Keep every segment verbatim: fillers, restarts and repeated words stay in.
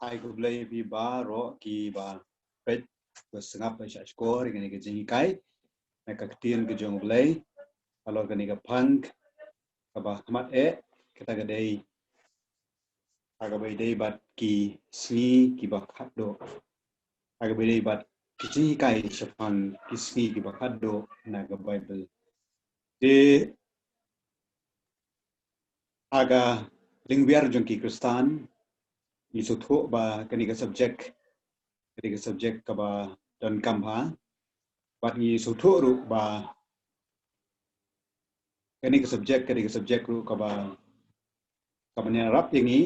Ai khublei ïa phi baroh kiba peit, ba sngap, ba shah shkor ïa kane ka jinghikai na ka ktien ka jong U Blei. Halor kane ka phang kaba khmat eh, kata ka dei ha kaba ïadei bad ki sngi kiba khatduh, ha kaba ïadei bad ki jinghikai shaphang ki sngi kiba khatduh na ka Baibl. Te ha ka lyngwiar jong ki Khristan, ngi sngewthuh ba kane ka subject, kane ka subject kaba donkam bha, bad ngi sngewthuh ruh ba kane ka subject, kane ka subject ruh kaba, kaba ïarap ïa ngi,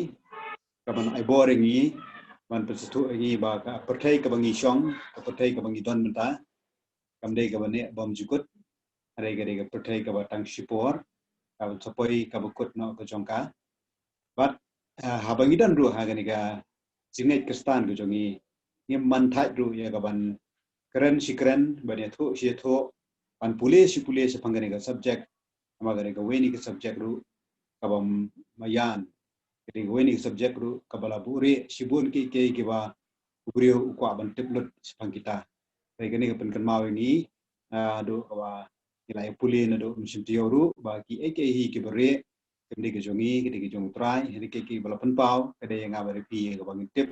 kaba ai bor ïa ngi, ban pynsngewthuh ïa ngi ba ka pyrthei kaba ngi shong, ka pyrthei kaba ngi don mynta, kam dei kaba neh bymjukut, hynrei ka dei ka pyrthei kaba tang shipor, kaba sa poi kaba kut noh ka jong ka. Bad, ah, haba ngi don ruh ha kane ka jingngeit Khristan ka jong ngi, ngim man thait ruh ïa kaban kren shi kren, ban ïathuh shi ïathuh, ban pule shi pule shaphang kane ka subject, namar ka dei kawei na ki subject ruh kaba maïan, ka dei kawei na ki subject ruh kaba la buhrieh shibun kiei kiei kiba u briew u kwah ban tip lut shaphang kita. Te kane ka pynkynmaw ïa ngi, ah, haduh kaba ngi la ïa pule naduh mynshem taïew ruh, ba kiei kiei hi kiba rieh, kam dei ka jong ngi, ka dei ka jong U Trai, hynrei kiei kiei ba la pynpaw, ka dei ïa nga bad ïa phi ïa kaba ngin tip,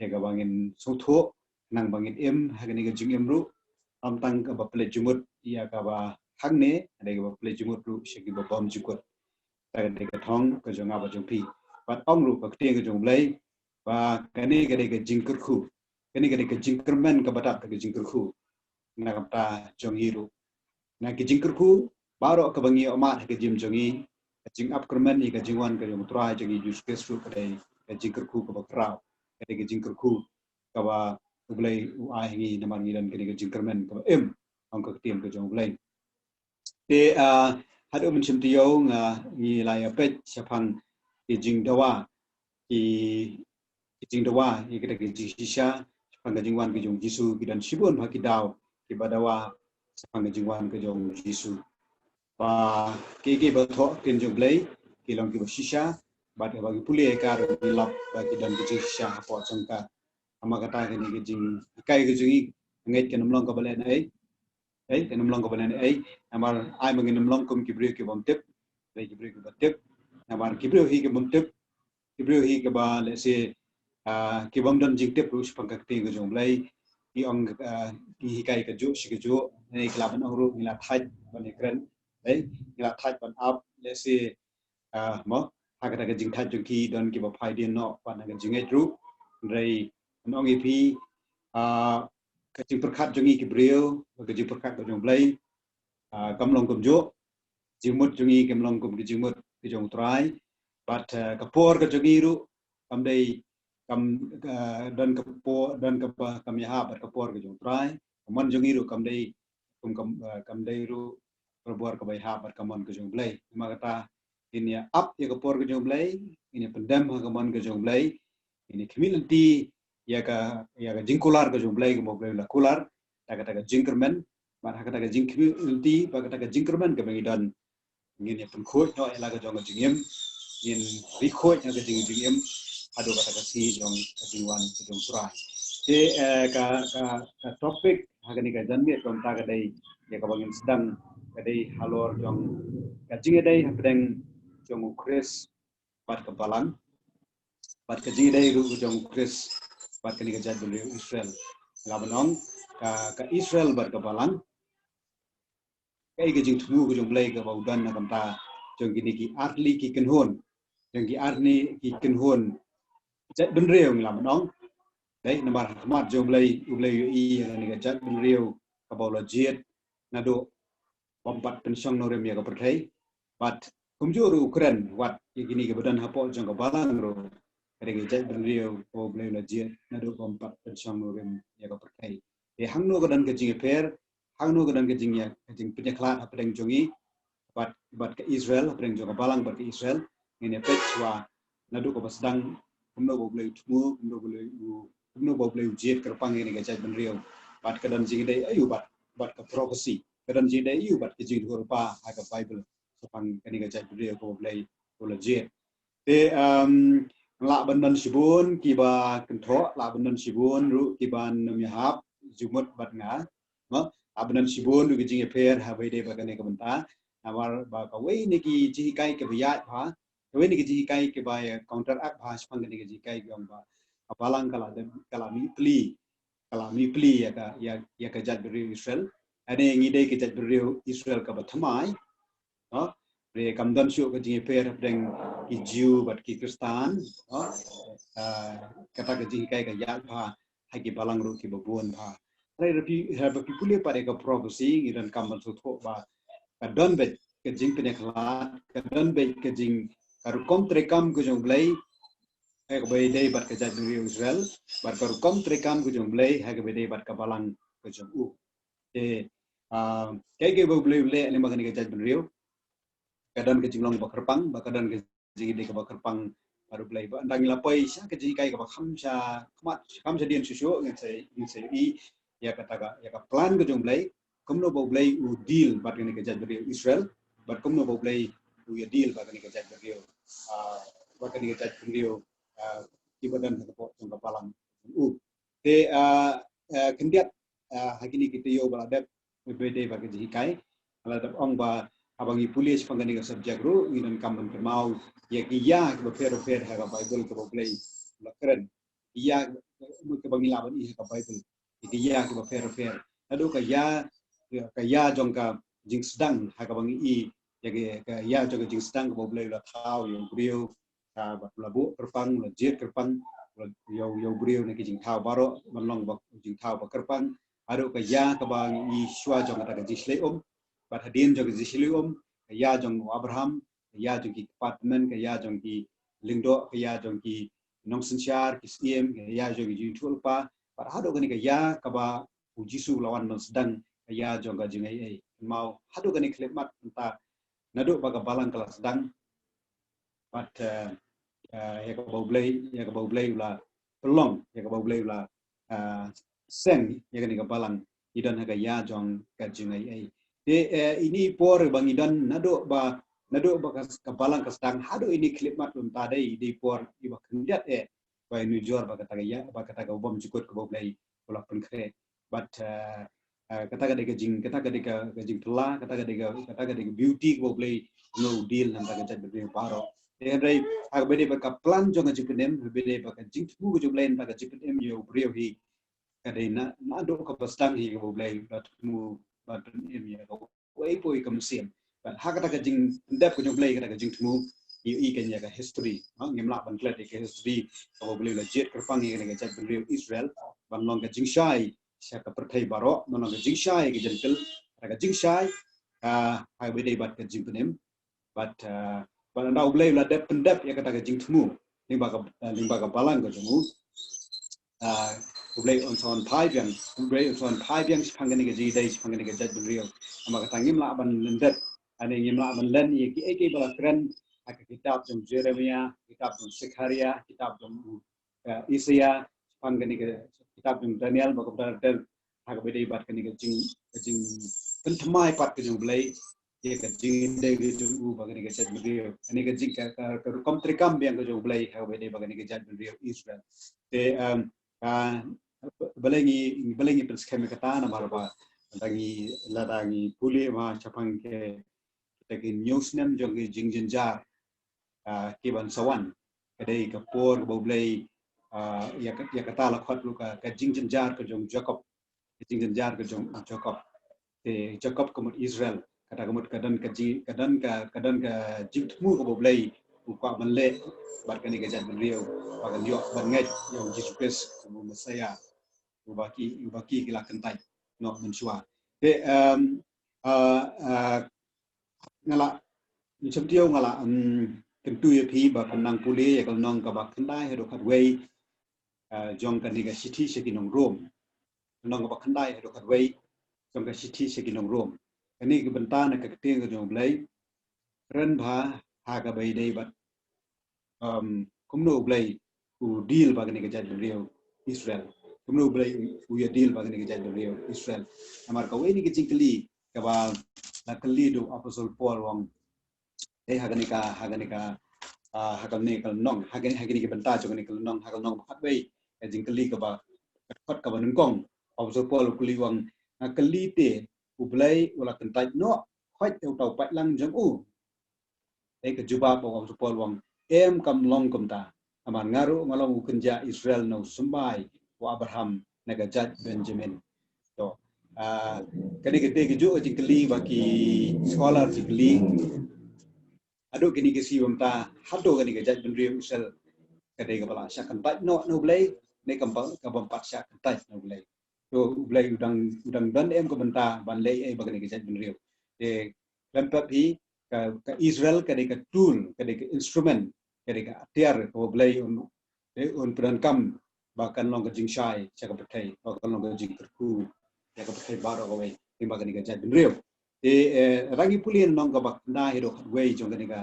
ïa kaba ngin sngewthuh, khnang ba ngin im ha kane ka jingim ruh, ym tang kaba pynleit jingmut ïa kaba hangne, hynrei kaba pynleit jingmut ruh sha kiba bymjukut. Kata ka dei ka thong ka jong nga bad jong phi. Bad ong ruh ka ktien ka jong U Blei ba kane ka dei ka jingkyrkhu, kane ka dei ka jingkyrmen kaba dap da ka jingkyrkhu na ka bynta jong ngi ruh. Na ki jingkyrkhu baroh kaba ngi ïohmad ha ka jingim jong ngi, ka jingap kyrmen ïa ka jingwan ka jong U Trai jong ngi Jisu Khrist ruh ka dei ka jingkyrkhu kaba khraw, ka dei ka jingkyrkhu kaba U Blei u ai ha ngi namar ngi don kane ka jingkyrmen kaba im, ong ka ktien ka jong U Blei. Te, ah, haduh mynshem taïew nga, ngi la ïa peit shaphang ki jingdawa, ki, ki jingdawa, ïa kita ki jingshisha shaphang ka jingwan ka jong U Jisu, ki don shibun bha ki daw kiba dawa shaphang ka jingwan ka jong U Jisu. Ba kiei kiei ba thoh ktien jong U Blei ki long kiba shisha, bad haba ngi pule ïa ka ruh ngi lap ba ki don ki jingshisha hapoh jong ka. Namar kata kane ka jinghikai ka jong ngi, ngeit kan ym long kaba lehnohei, eh, kan ym long kaba lehnohei, namar ai ma ngin ym long kum ki briew ki bym tip, ki briew kiba tip, namar ki briew hi ki bym tip, ki briew hi kiba, let's say, ah, ki bym don jingtip ruh shaphang ka ktien ka jong U Blei, ki ong, ah, ki hikai kajuh shi kajuh, ne ki lah ban ong ruh ngi la thait ban ïakren, eh, ngi la thait ban ap, let's say, ah, mo, ha kata ka jingthait jong ki don kiba phai dien noh pat na ka jingngeit ruh. Hynrei ngan ong ïa phi, ah, ka jingpyrkhat jong ngi ki briew, ka jingpyrkhat ka jong U Blei, ah, kam long kumjuh, jingmut jong ngi kam long kum ka jingmut ka jong U Trai, bad, ah, ka por ka jong ngi ruh kam dei, kam, ah, don ka por, don kaba kam ïahap bad ka por ka jong U Trai, ka mon jong ngi ruh kam dei kum kam, ah, kam dei ruh barabor kaba ïahap bad ka mon ka jong U Blei. Namar kata ngin ïa ap ïa ka por ka jong U Blei, ngin ïa pyndem ha ka mon ka jong U Blei, ngin ïa khmih lynti ïa ka, ïa ka jingkular ka jong U Blei kaba U Blei u la kular da kata ka jingkyrmen, bad ha kata ka jingkhmih lynti bad kata ka jingkyrmen kaba ngi don, ngin ïa pynkhuid noh ïa la ka jong ka jingim, ngin ri khuid noh ka jing, jingim haduh kata ka sngi jong ka jingwan ka jong U Trai. Te, eh, ka, ka, ka topic ha kane ka janmiet kumta ka dei ïa kaba ngin sdang ka dei halor jong ka jingïadei hapdeng jong U Khrist bad ka Balang, bad ka jingïadei ruh jong U Khrist bad kane ka jaitbynriew Israel. Nga ban ong ka, ka Israel bad ka Balang, kaei ka jingthmu ka jong U Blei kaba u don na ka bynta jong kine ki artylli ki kynhun, jong ki artylli ki kynhun jaitbynriew ngi lah ban ong. Dei namar ha khmat jong U Blei, U Blei u ïohi ïa kane ka jaitbynriew kaba u la jied naduh bym pat pynshong nongrim ïa ka pyrthei. Bad kumjuh ruh u kren wat ïa kine kiba don hapoh jong ka Balang ruh, ka dei ka jaitbynriew kaba U Blei u la jied naduh bym pat pynshong nongrim ïa ka pyrthei. Te hangno ka don ka jingïapher, hangno ka don ka jingïa, ka jingpynïakhlad hapdeng jong ngi bad, bad ka Israel, hapdeng jong ka Balang bad ka Israel, ngin ïa peit shuwa naduh kaba sdang, kumno ba U Blei u thmu, kumno ba U Blei u, kumno ba U Blei u jied kyrpang ïa kane ka jaitbynriew, bad ka don jingïadei aïu bad, bad ka prophecy, ka don jingïadei aïu bad ka jingïathuhlypa ha ka Baibl shaphang kane ka jaitbynriew kaba U Blei u la jied. Te, um, Lah ban don shibun kiba kynthoh, lah ban don shibun ruh kiba nym ïahap jingmut bad nga. Mo, lah ban don shibun ruh ki jingïapher ha ba ïadei bad kane ka bynta. Namar ba kawei na ki jinghikai kiba ïaid bha, kawei na ki jinghikai kiba ïa counteract bha shaphang kane ka jinghikai ka ong ba ka balang ka la, ka la mih pli, ka la mih pli ïa ka, ïa, ïa ka jaitbynriew Israel. Ane ngi dei ka jaitbynriew Israel kaba thymmai. No? Re kam don shuh ka jingïapher hapdeng ki Jiw bad ki Khristan. No? Ah, kata ka jinghikai ka ïaid bha ha ki balang ruh kiba bun bha. Hynrei haba phi, haba phi pule pat ïa ka prophecy, ngi donkam ban sngewthuh ba ka don beit ka jingpynïakhlad, ka don beit ka jing, ka rukom treikam ka jong U Blei ha kaba ïadei bad ka jaitbynriew Israel, bad ka rukom treikam ka jong U Blei ha kaba ïadei bad ka balang ka jong u. Te, ah, kaei kaei ba U Blei u leh lyngba kane ka jaitbynriew, ka don ka jinglong ba kyrpang, ba ka don ka jingïadei kaba kyrpang bad U Blei. Ba ynda ngi la poi sha ka jinghikai kaba kham sha khmat, kham shadien shuh shuh, ngin sa, ngin sa ïohi ïa kata ka, ïa ka plan ka jong U Blei, kumno ba U Blei u deal bad kane ka jaitbynriew Israel, bad kumno ba U Blei u ïa deal bad kane ka jaitbynriew, ah, bad kane ka jaitbynriew, ah, kiba don ha ka pdeng jong ka balang u. Te, ah, ah, khyndiat, ah, ha kine ki taïew ba la dep, ba ïadei bad ka jinghikai, la dep ong ba haba ngi pule shaphang kane ka subject ruh, ngi donkam ban kynmaw ïa ki ïa kiba pher pher ha ka Baibl kaba U Blei u la kren. Ïa kiba ngi lah ban i ha ka Baibl, ïa ki ïa kiba pher pher. Naduh ka ïa, ka ïa jong ka jingsdang ha kaba ngi i, ïa ki, ka ïa jong ka jingsdang kaba U Blei u la thaw ïa u briew, ah, bad u la buh kyrpang, u la jied kyrpang, u la ïa u, ïa u briew na ki jingthaw baroh, ban long ba jingthaw ba kyrpang. Haduh ka ïa kaba ngi i shuwa jong kata ka jingshlei um, bad hadien jong ka jingshlei um, ka ïa jong u Abraham, ka ïa jong ki kpa tymmen, ka ïa jong ki lyngdoh, ka ïa jong ki nongsynshar, ki syiem, ka ïa jong ki jingïathuhlypa, bad haduh kane ka ïa kaba U Jisu u la wan ban sdang, ka ïa jong ka jingaiei. Kynmaw haduh kane khyllipmat mynta, naduh ba ka balang ka la sdang, bad, eh, eh, ïa kaba U Blei, ïa kaba U Blei u la pynlong, ïa kaba U Blei u la, eh, seng ïa kane ka balang, ngi don ha ka ïa jong ka jingaiei. Te, eh, ine i por ba ngi don naduh ba, naduh ba ka, ka balang ka sdang haduh ine i khyllipmat mynta dei, dei i por iba khyndiat eh ba ngi nujor ba kata ka ïa, ba kata ka bymjukut kaba U Blei u la pynkhreh. Bad, eh, eh, kata ka dei ka jing, kata ka dei ka, ka jingthala, kata ka dei ka, kata ka dei ka beauty kaba U Blei, kumno u deal na ka bynta ka jaitbynriew baroh. Te hynrei ha kaba ïadei bad ka plan jong ka jingpynim, ha kaba ïadei bad ka jingthmu ka jong U Blei na ka bynta ka jingpynim ïa u briew hi, ka dei na, naduh kaba sdang hi kaba U Blei u la thmu ban pynim ïa ka wei pa wei ka mynsiem. Bad ha kata ka jingpyndep ka jong U Blei, kata ka jingthmu, ïohi kan ïa ka history. Ha, ngim lah ban klet ïa ka history kaba U Blei u la jied kyrpang ïa kane ka jaitbynriew Israel ban long ka jingshai sha ka pyrthei baroh, ban long ka jingshai ïa ki Jentil, kata ka jingshai, ah, ha kaba ïadei bad ka jingpynim. Bad, ah, bad ynda U Blei u la dep pyndep ïa kata ka jingthmu lyngba ka, ah, lyngba ka balang ka jong u, ah, U Blei un sa wan phai biang, U Blei un sa wan phai biang shaphang kane ka jingïadei, shaphang kane ka jaitbynriew. Namar kata ngim lah ban lyndet, ane ngim lah ban len ïa kiei kiei ba la kren ha ka kitab jong Jeremiah, kitab jong Sechariah, kitab jong, eh, Isaiah, shaphang kane ka kitab jong Daniel, ba ka ba ter ha kaba ïadei bad kane ka jing, ka jingpynthymmai pat ka jong U Blei ïa ka jingïadei ka jong u bad kane ka jaitbynriew. Kane ka jing ka, ka, ka rukom treikam biang ka jong U Blei ha kaba ïadei bad kane ka jaitbynriew Israel. Te, um, ah, balei ngi, balei ngi pynskhem ïa kata, namar ba lada ngi, lada ngi pule ma shaphang ki, kita ki hynñiew snem jong ki jingjynjar, ah, ki ban sa wan. Ka dei ka por kaba U Blei, ah, ïa ka, ïa kata la khot ruh ka, ka jingjynjar ka jong Jakob. Ka jingjynjar ka jong Jakob. Te Jakob ka mut Israel. Kata ka mut ka don ka jing, ka don ka, ka don ka jingthmu kaba U Blei u kwah ban leh bad kane ka jaitbynriew, ba kan ïoh ban ngeit ïa U Jisu Khrist kum u Messiah, uba ki, uba ki, ki la kyntait noh mynshuwa. Te, um, ah, ah, nga la, ngi shem tiew nga la, um, kyntu ïa phi ba phin nang pule ïa ka lynnong kaba khyndai haduh khatwei, ah, jong kane ka shithi sha ki nong Rom. Lynnong kaba khyndai haduh khatwei jong ka shithi sha ki nong Rom. Kane ka bynta na ka ktien ka jong U Blei, kren bha ha kaba ïadei bad, um, kumno U Blei u deal bad kane ka jaitbynriew Israel. Kumno U Blei u ïa deal bad kane ka jaitbynriew Israel. Namar kawei na ki jingkylli kaba la kylli da u Apostle Paul u ong, eh, ha kane ka, ha kane ka, ah, ha kane ka lynnong, ha kane, ha kane ka bynta jong kane ka lynnong, ha ka lynnong ba khatwei, ka jingkylli kaba, ka dkhot kaba nyngkong, u Apostol Paul u kylli u ong, nga kylli te, U Blei u la kyntait noh, hooid, ïa uta u paidlang jong u. Te ka jubab u Apostol Paul u ong, em, kam long kumta. Namar nga ruh nga long u kynja Israel na u symbai u Abraham na ka jait Benjamin. To, ah, kane ka dei kajuh ka jingkylli ba ki scholar ki kylli. Haduh kine ki sngi ba mynta, hato kane ka jaitbynriew Israel ka dei kaba la shah kyntait noh na U Blei, ne kam pat, ka bym pat shah kyntait na U Blei. To U Blei u dang, u dang don em ka bynta ban leh ei ba kane ka jaitbynriew. Te khlem pep hi, ka, ka Israel ka dei ka tool, ka dei ka instrument, ka dei ka hatiar kaba U Blei un, eh, un pyndonkam ba kan long ka jingshai sha ka pyrthei, ba kan long ka jingkyrkhu sha ka pyrthei baroh kawei, lyngba kane ka jaitbynriew. Te, eh, lada ngi pule na lynnong kaba khyndai haduh khatwei jong kane ka,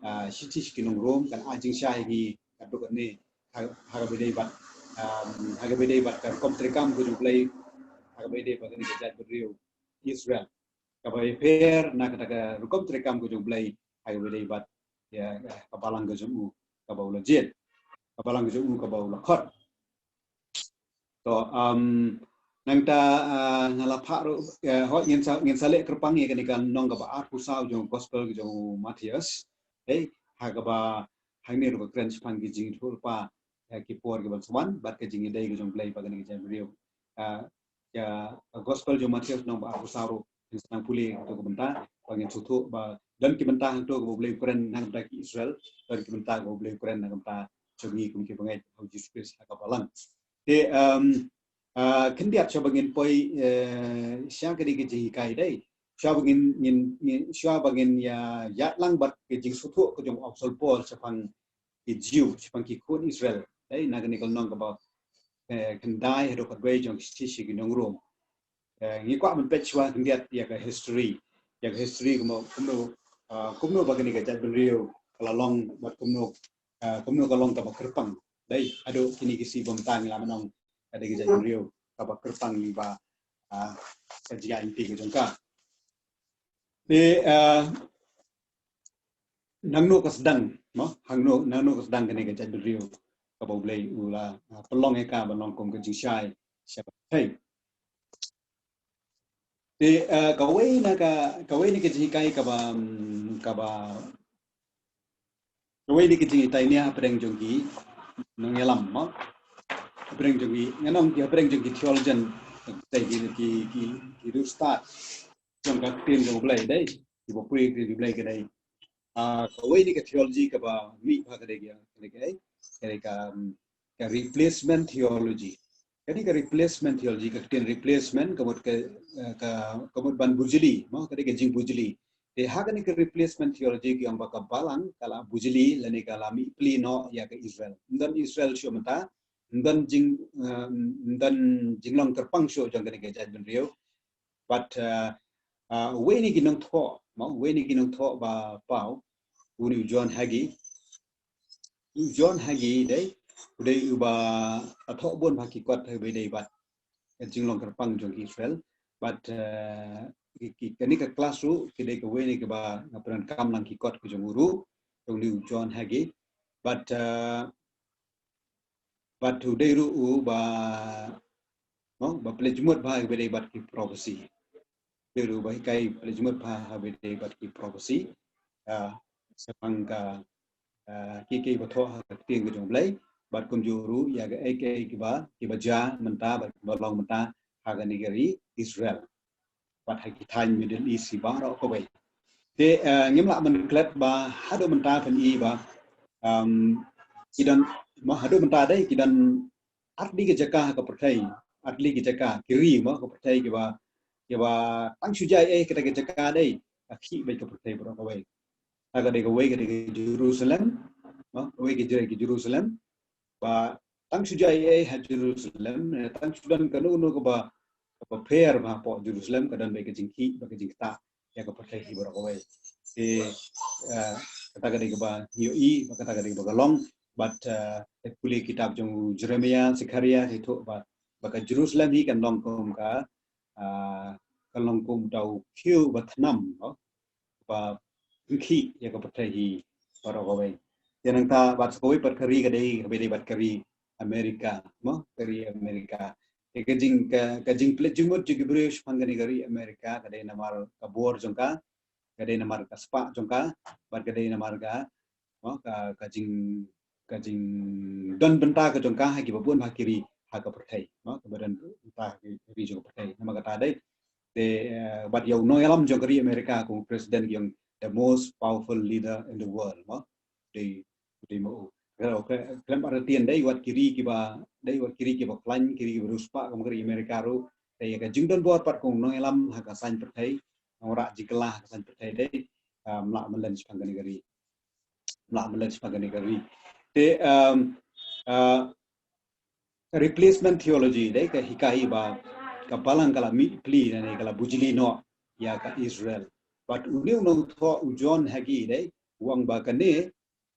ah, shithi sha ki nong Rom, kan ai jingshai ha ngi katto katne, ha, ha kaba ïadei bad, um, ha kaba ïadei bad ka rukom treikam ka jong U Blei, ha kaba ïadei bad kane ka jaitbynriew Israel. Kaba ïapher na kata ka rukom treikam ka jong U Blei ha kaba ïadei bad, ïa, ka balang ka jong u kaba u la jied, ka balang ka jong u kaba u la khot. To, um, nangta, ah, nga la phah ruh, eh, hooid, ngin sa, ngin sa leh kyrpang ïa kane ka lynnong kaba arphew saw jong gospel ka jong u Mathaios. Hei, ha kaba hangne ruh ka kren shaphang ki jingïathuhlypa, eh, ki por kiban sa wan bad ka jingïadei ka jong U Blei bad kane ka jaitbynriew. Ah, ïa ka gospel jong u Mathaios lynnong ba arphew saw ruh, ngin sa nang pule ha kato ka bynta, ba ngin sngewthuh ba don ki bynta hangto kaba U Blei u kren na ka bynta ki Israel, don ki bynta kaba U Blei u kren na ka bynta jong ngi kum ki bangeit ha u Jisu Khrist ha ka balang. Te, um, ah, khyndiat shuwa ba ngin poi, eh, sha kane ka jinghikai dei, shuwa ba ngin, ngin, ngin, shuwa ba ngin ïa, ïaid lang bad ka jingsngewthuh ka jong u Apostol Paul shaphang ki Jiw, shaphang ki khun Israel. Dei, na kane ka lynnong kaba, eh, khyndai haduh khatwei jong ka shithi sha ki nong Rom. Eh, ngi kwah ban peit shuwa khyndiat ïa ka history. Ïa ka history kumno, kumno, ah, kumno ba kane ka jaitbynriew ka la long bad kumno, ah, kumno ka long kaba kyrpang. Dei, haduh kine ki sngi ba mynta ngi lah ban ong ka dei ka jaitbynriew kaba kyrpang lyngba, ah, ka jingïaid lynti ka jong ka. Te, ah, nangno ka sdang, mo, hangno, nangno ka sdang kane ka jaitbynriew kaba U Blei u la, ah, pynlong ïa ka ban long kum ka jingshai sha ka pyrthei. Te, ah, kawei na ka, kawei na ka jinghikai kaba, mm, kaba, kawei na ka jinghikai ne hapdeng jong ki nongïalam, mo, hapdeng jong ki, ngan ong ki hapdeng jong ki theologian, te ki, ki, ki, ki riewstad jong ka ktien jong U Blei dei, kiba pule ka ktien U Blei ka dei. Ah, kawei na ka theology kaba mih bha ka dei ka, ka dei ka, ka dei ka, um, ka replacement theology. Ka dei ka replacement theology, ka ktien replacement ka mut ka, eh, ka, ka mut ban bujli, mo, ka dei ka jingbujli. Te ha kane ka replacement theology ki ong ba ka balang ka la bujli lane ka la mih pli noh ïa ka Israel. Ym don Israel shuh mynta, ym don jing, eh, ym don jinglong kyrpang shuh jong kane ka jaitbynriew. But, uh, uh, uwei na ki nongthoh, mo, uwei na ki nongthoh ba paw, u dei u John Hagee. U John Hagee dei, u dei uba la thoh bun bha ki kot ha kaba ïadei bad ka jinglong kyrpang jong ki Israel. But, uh, ki, ki, kane ka class ruh, ki dei kawei na kaba nga pyndonkam lang ki kot ka jong u ruh, jong u dei u John Hagee. But, uh, But u dei ruh uba, mo, ba pynleit jingmut bha ha kaba ïadei bad ki prophecy. Dei ruh ba hikai pynleit jingmut bha ha kaba ïadei bad ki prophecy. Ah, shaphang ka, ah, ki, kiba thoh ha ka ktien ka jong U Blei. Bad kumjuh ruh ïa kaei kaei kiba, kiba jia mynta bad kiba long mynta ha kane ka ri Israel. Bad ha ki thaiñ Middle East hi baroh kawei. Te, eh, ngim lah ban klet ba haduh mynta phin i ba, um, ki don, mo, haduh mynta dei ki don artylli ki jaka ha ka pyrthei, artylli ki jaka, ki ri, mo, ka pyrthei kiba, kiba tang shu jia ei ei kata ka jaka dei ka khih beit ka pyrthei baroh kawei. Ka dei kawei ka dei ka Jerusalem, mo, kawei ka dei ka Jerusalem. Ba tang shu jia ei ei ha Jerusalem, eh, tang shu don kano kano kaba, kaba pher bha hapoh Jerusalem, ka don beit ka jingkhih bad ka jingktah ïa ka pyrthei hi baroh kawei. Te, eh, kata ka dei kaba ngi ïohi, bad kata ka dei kaba ka long, bad, eh, te pule kitab jong u Jeremiah, Zechariah, te thoh ba, ba ka Jerusalem hi kan long kum ka, ah, kan long kum uta u khiew ba thnam, no? Ba pynkit ïa ka pyrthei hi baroh kawei. Te nangta bad sa kawei pat ka ri ka dei, ka dei bad ka ri America, mo, ka ri America. Te ka jing, ka, ka jingpynleit jingmut jong ki briew shaphang kane ka ri America ka dei namar ka bor jong ka, ka dei namar ka spah jong ka, bad ka dei namar ka, mo, ka, ka jing, ka jingdon bynta ka jong ka ha kiba bun ha ki ri ha ka pyrthei, mo, kiba don bynta ha ki ri jong ka pyrthei. Namar kata dei, te, eh, bad ïa u nongïalam jong ka ri America kum u president ki ong the most powerful leader in the world, mo. Dei, dei mo u. Khlem artatien dei wat ki ri kiba, dei wat ki ri kiba khlaiñ, ki ri kiba riewspah kum ka ri America ruh. Te ïa ka jingdon bor pat kum u nongïalam ha ka saiñ pyrthei, nongrah jingkylla ha ka saiñ pyrthei dei, ah, mlak mlien shaphang kane ka ri. Mlak mlien shaphang kane ka ri. Te, um, ah, replacement theology dei ka hikai ba ka balang ka la mih pli ne ka la bujli noh ïa ka Israel. Bad une u nongthoh u John ha ki dei u ong ba kane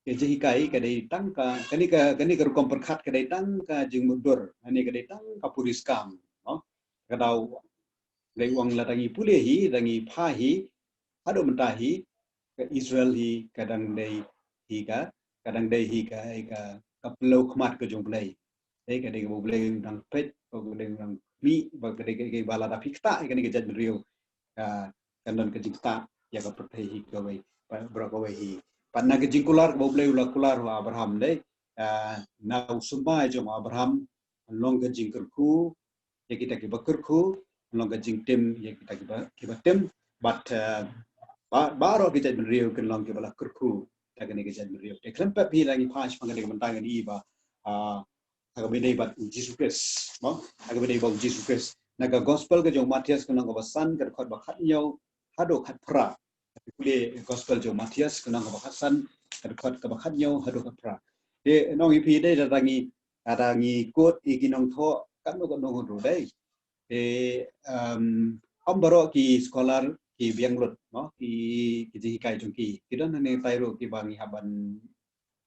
ka jinghikai ka dei tang ka, kane ka, kane ka rukom pyrkhat ka dei tang ka jingmutdur, kane ka dei tang ka puriskam, no? Ka dei u ong lada ngi pule hi, lada ngi pha hi, haduh mynta hi, ka Israel hi ka dang dei hi ka, ka dang dei hi ka, ka, ka pynlong khmat ka jong U Blei. Dei ka dei kaba U Blei u dang peit, ka dei u dang mih, ba ka dei ka, ka ba lada phi ktah ïa kane ka jaitbynriew, ka, kan don ka jingktah ïa ka pyrthei hi kawei, ba, baroh kawei hi. Pat na ka jingkular kaba U Blei u la kular ha u Abraham dei, ah, na u symbai jong u Abraham, long ka jingkyrkhu ïa kita kiba kyrkhu, long ka jingtim ïa kita kiba, kiba tim, bad, ah, ba, baroh ki jaitbynriew kin long kiba la kyrkhu da kane ka jaitbynriew. Te khlem pep hi la ngi pha shaphang kane ka bynta ngi ïohi ba, ah, ha kaba ïadei bad U Jisu Khrist, mo? Ha kaba ïadei bad U Jisu Khrist. Na ka gospel ka jong u Mathaios ka lynnong kaba san ka dkhot ba khathynñiew haduh khatphra. Pule gospel jong u Mathaios ka lynnong kaba khatsan ka dkhot kaba khathynñiew haduh khatphra. Te ngi ïohi dei lada ngi, lada ngi quote ïa ki nongthoh katno katno ruh dei. Te, um, ym baroh ki scholar ki biang lut, no, ki, ki jinghikai jong ki. Ki don hangne tai ruh kiba ngi hap ban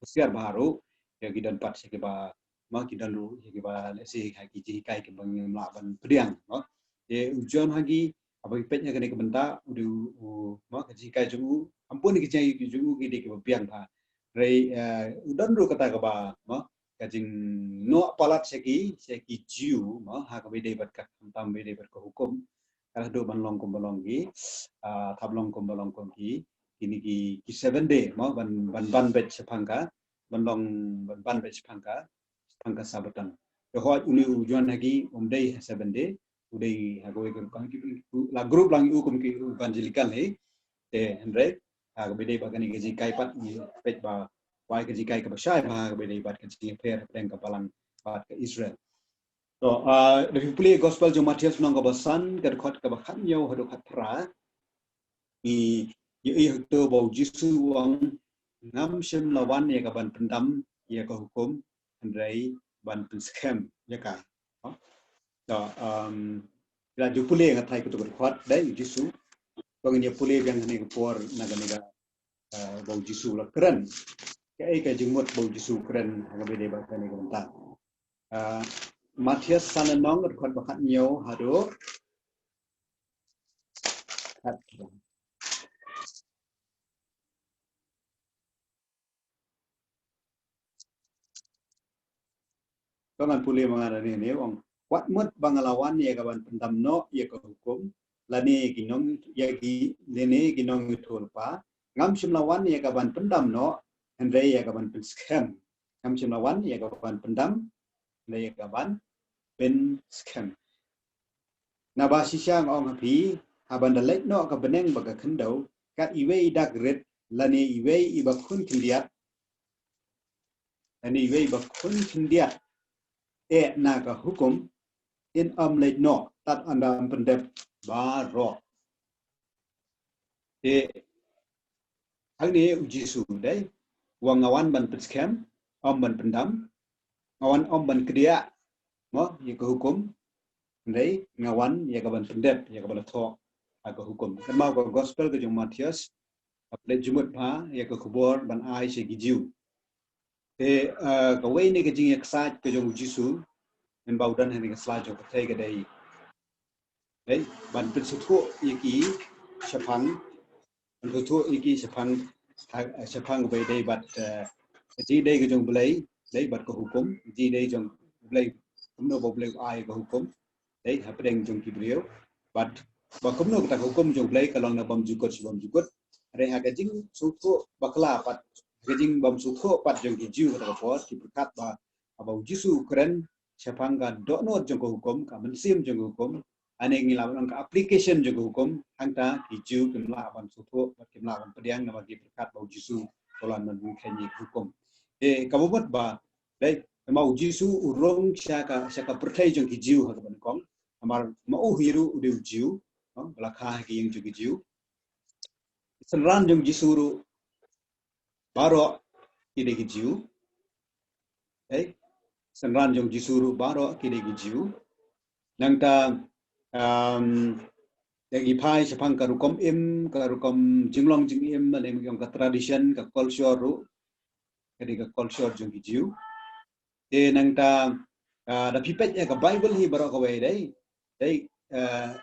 husiar bha ruh, ïa ki don pat sha kiba, ma ki don ruh ïa kiba lehse ha ki jinghikai kiba ngim lah ban pdiang, no. Te u John ha ki, haba ngi peit ha kane ka bynta, u dei u, ma ka jinghikai jong u, hapoh ki jinghikai jong u ki dei kiba biang bha. Hynrei, eh, u don ruh kata kaba, ma ka jingnoh palat sha ki, sha ki Jiw, ma ha kaba ïadei bad ka, khamtam ba ïadei bad ka hukum. Ka la haduh ban long kumba long ki, ah, thap long kumba long kum ki, kine ki, ki seven day, mo, ban, ban ban beit shaphang ka, ban long, ban ban beit shaphang ka, shaphang ka Sabbaton. Te hooid une u John ha ki um dei ha seven day, u dei ha kawei ka group, la group lang u kum ki evangelical hi. Te hynrei ha kaba ïadei bad kane ka jinghikai pat ngi peit ba wei ka jinghikai kaba shai bha ha kaba ïadei bad ka jingïapher hapdeng ka balang bad ka Israel. To, ah, lada phi pule gospel jong u Mathaios lynnong kaba san, ka dkhot kaba khathynñiew haduh khatphra. Ngi ïohi hato ba u Jisu u ong ngam shym la wan ïa ka ban pyndam ïa ka hukum, hynrei ban pynskhem ïa ka. To, um, lada ju pule nga tharai kato ka dkhot dei u Jisu. To ngin ïa pule biang hangne ka por na kane ka, uh, ba u Jisu u la kren. Kaei ka jingmut ba u Jisu u kren ha kaba ïadei bad kane ka bynta. Ah, Mathaios san lynnong, dkhot ba khathynñiew haduh khat. To ngan pule ma nga hangne, u ong, wat mut ba nga la wan ïa ka ban pyndam noh ïa ka hukum, lane ki nong, ïa ki, lane ki nongïathuhlypa, ngam shym la wan ïa ka ban pyndam noh, hynrei ïa ka ban pynskhem. Ngam shym la wan ïa ka ban pyndam, hynrei ïa ka ban pynskhem. Naba shisha nga ong ha phi, haba da leit noh ka bneng bad ka khyndew, kat iwei i dak rit, lane iwei iba khun khyndiat, lane iwei iba khun khyndiat eh na ka hukum, in ym leit noh tad haduh ban pyndep baroh. Te hangne u Jisu dei u ong nga wan ban pynskhem, ym ban pyndam, nga wan ym ban kdiah, mo, ïa ka hukum, hynrei nga wan ïa ka ban pyndep, ïa ka ban thoh ha ka hukum. Kynmaw ka gospel ka jong u Mathaios ka pynleit jingmut bha ïa ka khubor ban ai sha ki Jiw. Te, eh, kawei na ka jingïaksaid ka jong u Jisu, mynba u don hangne ha ka sla jong ka pyrthei ka dei, dei ban pynsngewthuh ïa ki shaphang, pynsngewthuh ïa ki shaphang, ha, shaphang kaba ïadei bad, eh, Ka jingïadei ka jong u Blei, dei, bad ka hukum, ka jingïadei jong u Blei, kumno ba u Blei u ai ka hukum, dei, hapdeng jong ki briew, bad ba kumno kata ka hukum jong u Blei ka long na bymjukut sha bymjukut. Hynrei ha ka jingsngewthuh bakla pat, ha ka jingbymsngewthuh pat jong ki Jiw kata ka por, ki pyrkhat ba, ba u Jisu u kren shaphang ka dohnud jong ka hukum, ka mynsiem jong ka hukum, ane ngi lah ban ong ka application jong ka hukum, hangta ki Jiw kim lah ban sngewthuh bad kim lah ban pdiang namar ki pyrkhat ba u Jisu u la wan ban kheiñ ïa ka hukum. Te kaba mut ba, dei, namar u Jisu u rung sha ka, sha ka pyrthei jong ki Jiw ha kaba nyngkong, namar ma u hi ruh u dei u Jiw, no, ba la kha ha ki ïing jong ki Jiw. Synran jong u Jisu ruh baroh ki dei ki Jiw. Dei, synran jong u Jisu ruh baroh ki dei ki Jiw. Nangta, um, da ngi phai shaphang ka rukom im, ka rukom jinglong jingim, lane ngi ong ka tradition, ka culture ruh, ka dei ka culture jong ki Jiw. Te nangta, ah, da phi peit ïa ka Bible hi baroh kawei, dei, dei, ah,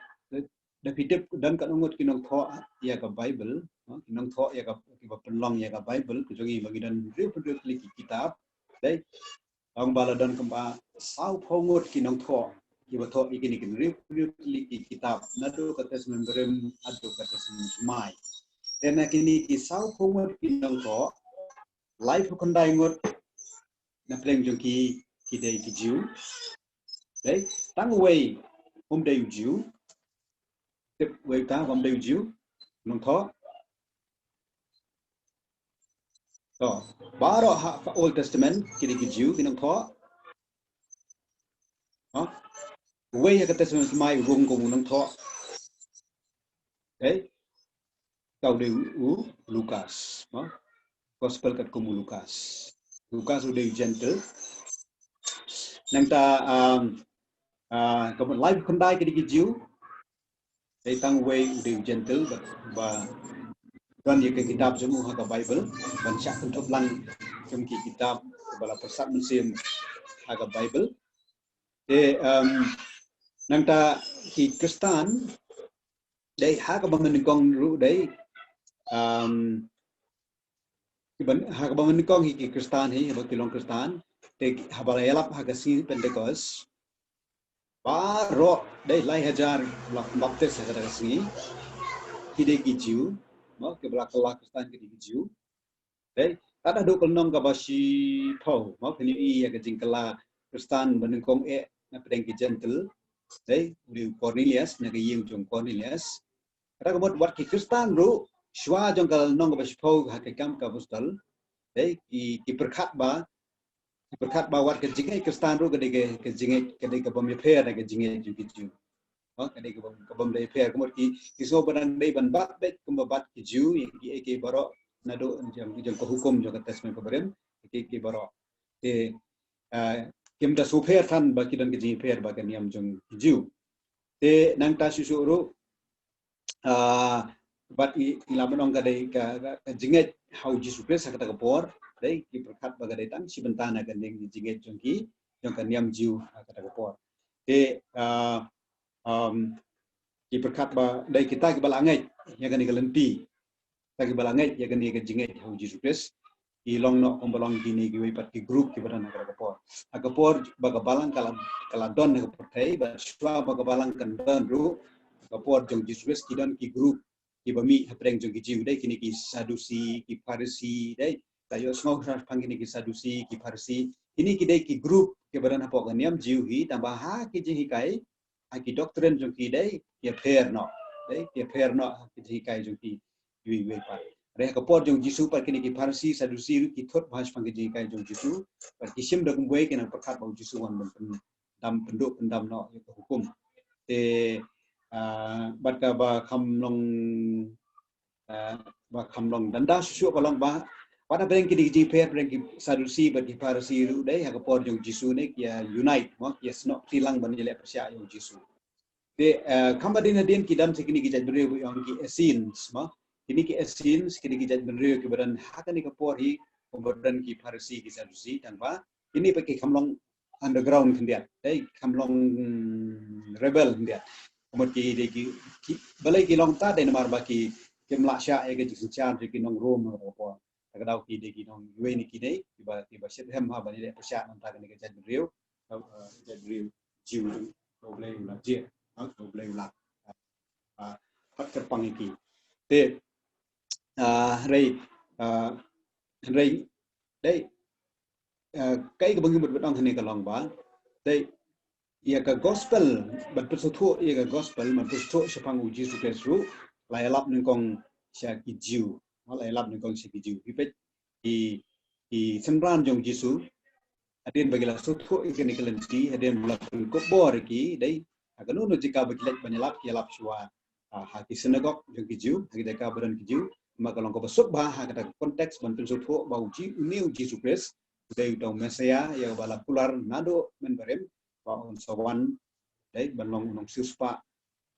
da phi tip don katno ngut ki nongthoh ïa ka Bible, no? Ki nongthoh ïa ka, kiba pynlong ïa ka Bible, ka jong ngi ba ngi don hynriew phew hynriew tylli ki kitab, dei. Ong ba la don kumba sawphew ngut ki nongthoh kiba thoh ïa kine ki hynriew phew hynriew tylli ki kitab, naduh ka Testament Barim haduh ka Testament Thymmai. Te na kine ki sawphew ngut ki nongthoh, laiphew khyndai ngut na pdeng jong ki, ki dei ki Jiw. Dei, tang uwei um dei u Jiw. Tip uwei uta bym dei u Jiw, nongthoh. To, baroh ha ka Old Testament ki dei ki Jiw ki nongthoh. Ha? Uwei ha ka Testament Thymmai u rung kum u nongthoh. Dei, uta u dei u Lukas, no? Gospel katkum u Lukas. Lukas u dei u Gentile. Nangta, um, ah, ka mut laiphew khyndai ki dei ki Jiw. Dei, tang uwei u dei u Gentile, ba, ba don ïa ka kitab jong u ha ka Bible, ban shah kynthup lang jong ki kitab ba la pyrsad mynsiem ha ka Bible. Te, um, nangta ki Khristan, dei, ha kaba mynnyngkong ruh, dei, um, kiba, ha kaba mynnyngkong hi ki Khristan hi, haba ki long Khristan, te haba la ïalap ha ka sngi Pentecost, baroh, dei, lai hajar la baptis ha kata ka sngi, ki dei ki Jiw, no, kiba la kylla Khristan ki dei ki Jiw. Dei, tad haduh ka lynnong kaba shiphew, mo, phin ïohi ïa ka jingkylla Khristan ba nyngkong eh na pdeng ki Gentile. Dei, u dei u Cornelius, na ka ïing jong Cornelius. Kata ka mut wat ki Khristan ruh, shuwa jong ka lynnong kaba shiphew ha ki Kam ki Apostol. Dei, ki, ki pyrkhat ba, ki pyrkhat ba wat ka jingngeit Khristan ruh ka dei ka, ka jingngeit, ka dei ka bym ïapher na ka jingngeit jong ki Jiw. Mo, ka dei ka bym, ka bym da ïapher, ka mut ki, ki sngew ba dang dei ban bat beit kumba bat ki Jiw, ïa kiei kiei baroh naduh jong, jong ka hukum jong ka Testament kaba Rim, ïa kiei kiei baroh. Te, ah, kim da sngewpher than ba ki don ka jingïapher bad ka niam jong ki Jiw. Te nangta shuh shuh ruh, ah, bad i, i la mynta ka dei ka, ka, ka jingngeit ha u Jisu Khrist ha kata ka por, dei, ki pyrkhat ba ka dei tang shi bynta na ka jingngeit jong ki, jong ka niam Jiw ha kata ka por. Te, ah, um, ki pyrkhat ba dei kita kiba la ngeit ïa kane ka lynti, kita kiba la ngeit ïa kane ka jingngeit ha u Jisu Khrist, ki long noh kumba long kine kiwei pat ki group kiba don ha kata ka por. Ha ka por ba ka balang ka la, ka la don ha ka pyrthei, bad shuwa ba ka balang kan don ruh, ha ka por jong u Jisu Khrist ki don ki group kiba mih hapdeng jong ki Jiw, dei, kine ki Sadusi, ki Pharisi, dei, la ïohsngew shaphang kine ki Sadusi, ki Pharisi, kine ki dei ki group kiba don hapoh ka niam Jiw hi, tangba ha ki jinghikai, ha ki doctrine jong ki, dei, ki ïapher noh, dei, ki ïapher noh ha ki jinghikai jong ki, iwei iwei pat. Hynrei ha ka por jong u Jisu pat kine ki Pharisi, Sadusi ruh ki thut bha shaphang ki jinghikai jong u Jisu, bad ki shim da kumwei, ki nang pyrkhat ba u Jisu u wan ban pyndam, pynduh pyndam noh ïa ka hukum. Te, ah, bad kaba kham long, ah, ba kham long danda shuh shuh ka long ba, wat hapdeng ki dei ki jingpher, hapdeng ki Sadusi bad ki Pharisi ruh, dei, ha ka por jong u Jisu ne ki ïa unite, mo, ki ïa snoh kti lang ban ïaleh pyrshah ïa u Jisu. Te, eh, kham hadien hadien ki don sa kine ki jaitbynriew ba ong ki Essenes, mo. Kine ki Essenes, kine ki jaitbynriew kiba don ha kane ka por hi, kumba don ki Pharisi, ki Sadusi, tangba kine pat ki kham long underground khyndiat, dei, kham long rebel khyndiat. Ka mut ki dei ki, ki, balei ki long kumta, dei namar ba ki, kim lah shah ïa ka jingsynshar jong ki nong Rom ha kata ka por. Ka daw ki dei ki nong iwei na ki dei kiba, kiba shit hem ha ban ïaleh pyrshah na ka bynta kane ka jaitbynriew. Ka, eh, jaitbynriew Jiw, ka U Blei u la jia, ha, ka U Blei u la, ah, pat kyrpang ïa ki. Te, ah, hynrei, ah, hynrei, dei, ah, kaei kaba ngi mut ban ong hangne ka long ba, dei, ïa ka gospel, ban pynsngewthuh ïa ka gospel, ban pynsngewthuh shaphang U Jisu Khrist ruh, la ïalap nyngkong sha ki Jiw, la ïalap nyngkong sha ki Jiw. Phi peit ki, ki synran jong U Jisu, hadien ba ki la sngewthuh ïa kane ka lynti, hadien ba la pynkup bor ïa ki, dei, ha kano kano jaka ba ki leit ban ïalap, ki ïalap shuwa, ah, ha ki synagog jong ki Jiw, ha ki jaka ba don ki Jiw. Namar ka long kaba suk bha ha kata ka context ban pynsngewthuh ba u Ji-, une U Jisu Khrist u dei uta u Messiah ïa uba la kular naduh mynbarim, ba un sa wan, dei, ban long u nongsiewspah,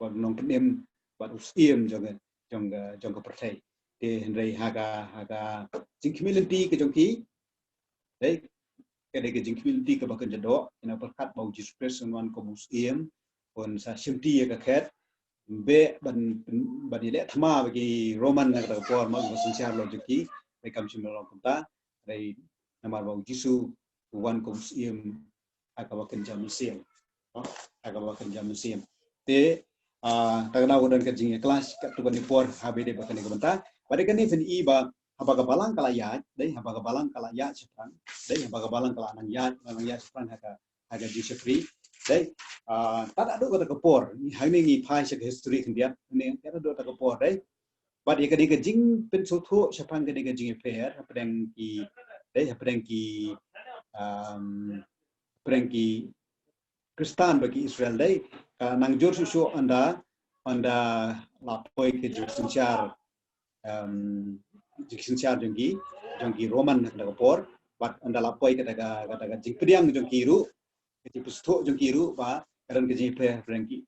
ban long u nongpynim bad u syiem jong ka, jong ka, jong ka pyrthei. Te hynrei ha ka, ha ka jingkhmih lynti ka jong ki, dei, ka dei ka jingkhmih lynti kaba kynja doh, ïa na pyrkhat ba U Jisu Khrist un wan kum u syiem, un sa shimti ïa ka khet, beh ban, ban ïaleh thma bad ki Roman na kata ka por, ma u ba synshar lor jong ki, dei, kam shym la long kumta, dei, namar ba U Jisu u wan kum u syiem ha kaba kynja mynsiem. Ha kaba kynja mynsiem. Te, ah, ta ka daw ka don ka jingïaklas katto katne por ha ba ïadei bad kane ka bynta. Bad kane phin i ba haba ka balang ka la ïaid, dei, haba ka balang ka la ïaid shaphrang, dei, haba ka balang ka la nang ïaid, la nang ïaid shaphrang ha ka, ha ka jingshakri. Dei, ah, tad haduh kata ka por, hangne ngi phai sha ka history khyndiat, hangne tad haduh kata ka por, dei. Bad ïa kane ka jingpynsngewthuh shaphang kane ka jingïapher hapdeng ki, dei, hapdeng ki, um, hapdeng ki Khristan bad ki Israel, dei, ka nang jur shuh shuh ynda, ynda la poi ka jingsynshar, um, jingsynshar jong ki, jong ki Roman ha kata ka por, bad ynda la poi kata ka, kata ka jingpdiang jong ki ruh, ka jingpynsngewthuh jong ki ruh ba ka don ka jingïapher hapdeng ki,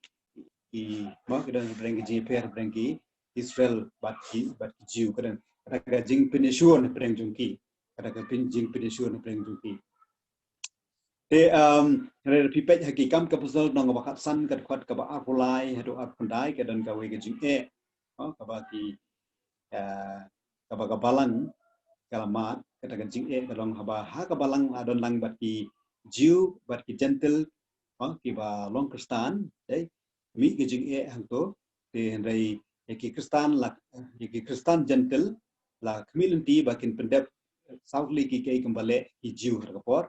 ki, ma, ka don hapdeng ka jingïapher hapdeng ki Israel bad ki, bad ki Jiw, ka don kata ka jingpynïasur hapdeng jong ki, kata ka pyn-, jingpynïasur hapdeng jong ki. Te, um, hynrei lada phi peit ha Ki Kam ki Apostol lynnong kaba khatsan, ka dkhot kaba arphew lai haduh arphew khyndai, ka don kawei ka jingeh, ha, kaba ki, ah, kaba ka balang ka la mad, kata ka jingeh ka long haba ha ka balang la don lang bad ki Jiw bad ki Jentil, ha, kiba long Khristan, dei, mih ka jingeh hangto. Te hynrei ïa ki Khristan la, ïa ki Khristan Jentil la khmih lynti ba kin pyndep saw tylli ki kaei kumba leh ki Jiw ha ka por.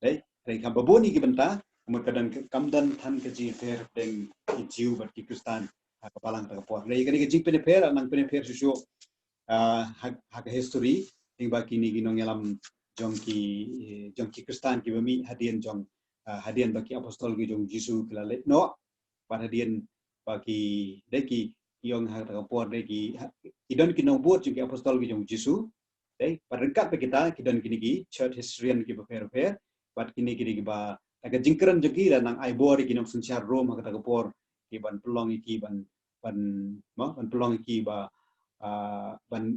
Dei, hynrei kaba bun ïa ki bynta, mut ka don, kam don than ka jingïapher hapdeng ki Jiw bad ki Khristan ha ka balang ha ka por. Hynrei kane ka jingpynïapher, nang pynïapher shuh shuh, ah, ha, ha ka history, lyngba kine ki nongïalam jong ki, eh, jong ki Khristan kiba mih hadien jong, ah, hadien ba ki apostol ki jong Jisu ki la leit noh, bad hadien ba ki, dei, ki, ki ong ha kata ka por, dei, ki, ha, ki don ki nongbud jong ki apostol ki jong Jisu, dei, bad ryngkat bad kita ki don kine ki church historian kiba pher pher, bad kine ki dei kiba, ha ka jingkren jong ki la nang ai bor ïa ki nongsynshar Rom ha kata ka por, ki ban pynlong ïa ki ban, ban, ma, ban pynlong ïa ki ba, ah, ban,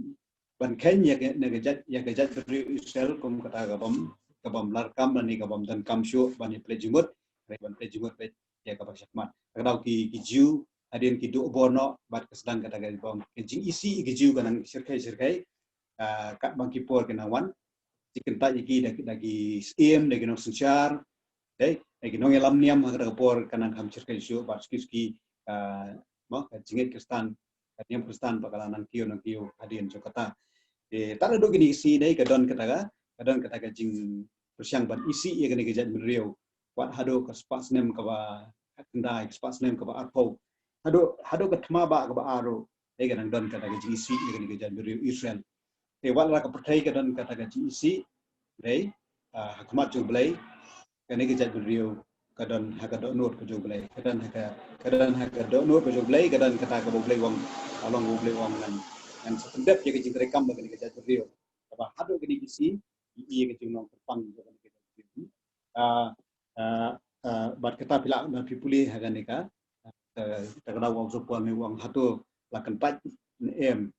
ban kheiñ ïa ka, na ka jait, ïa ka jaitbynriew Israel kum kata ka bym, ka bym larkam lane ka bym donkam shuh ban ïa pynleit jingmut, hynrei ban pynleit jingmut beit ïa kaba shakhmat. Ka daw ki, ki Jiw hadien ki duh bor noh bad ka sdang kata ka bym, ka jingisih ïa ki Jiw ka nang shyrkhei shyrkhei, ah, katba ki por ki nang wan, ki kyntait ïa ki da, da ki syiem, da ki nongsynshar, dei, da ki nongïalam niam ha kata ka por ka nang kham shyrkhei shuh bad suki suki, ah, ma, ka jingngeit Khristan, ka niam Khristan ba ka la nang kiew nang kiew hadien jong kata. Te tad haduh kine ki sngi dei ka don kata ka, ka don kata ka jingpyrshang ban isih ïa kane ka jaitbynriew. Wat haduh ka spah snem kaba khyndai, ka spah snem kaba arphew. Haduh, haduh ka thma ba kaba ar ruh, dei, ka nang don kata ka jingisih ïa kane ka jaitbynriew Israel. Te wat la ka pyrthei ka don kata ka jingisih, dei, ah, ha khmat jong U Blei, kane ka jaitbynriew ka don ha ka dohnud ka jong U Blei, ka don ha ka, ka don ha ka dohnud ka jong U Blei, ka don kata kaba U Blei u ong, ka long U Blei u ong ngan, ngan sa pyndep ïa ka jingtrei kam bad kane ka jaitbynriew. Kaba haduh kine ki sngi, ïa ka jinglong kyrpang jong kane ka jaitbynriew. Ah, ah, ah, bad kata phi lah ban pule ha kane ka, ah, kata ka daw u apostol Paul u ong hato la kyntait ne em.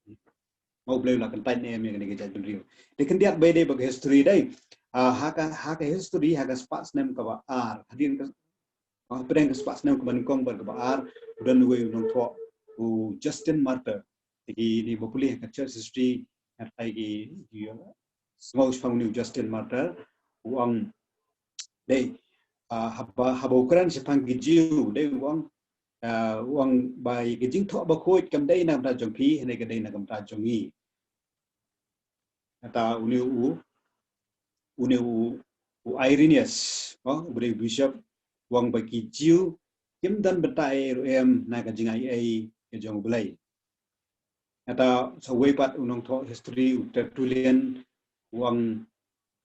Ma U Blei u la kyntait ne em ïa kane ka jaitbynriew. Te khyndiat ba ïadei bad ka history dei. Ah, ha ka, ha ka history, ha ka spah snem kaba ar, hadien ka, ah, hapdeng ka spah snem kaba nyngkong bad kaba ar, u don uwei u nongthoh, u Justin Martyr. Te kine ba pule ha ka church history, Hynrei ki, ki sngew shaphang une u Justin Martyr, u ong, dei, ah, haba, haba u kren shaphang ki Jiw, dei, u ong, ah, u ong ba ïa ki jingthoh bakhuid kam dei na ka bynta jong phi, hynrei ka dei na ka bynta jong ngi. Kata une u, une u, u Irenaeus, oh, u dei u bishop, u ong ba ki Jiw kim don bynta ei ruh em na ka jingai ei ka jong U Blei. Kata sa uwei pat u nongthoh history, u Tertullian, u ong,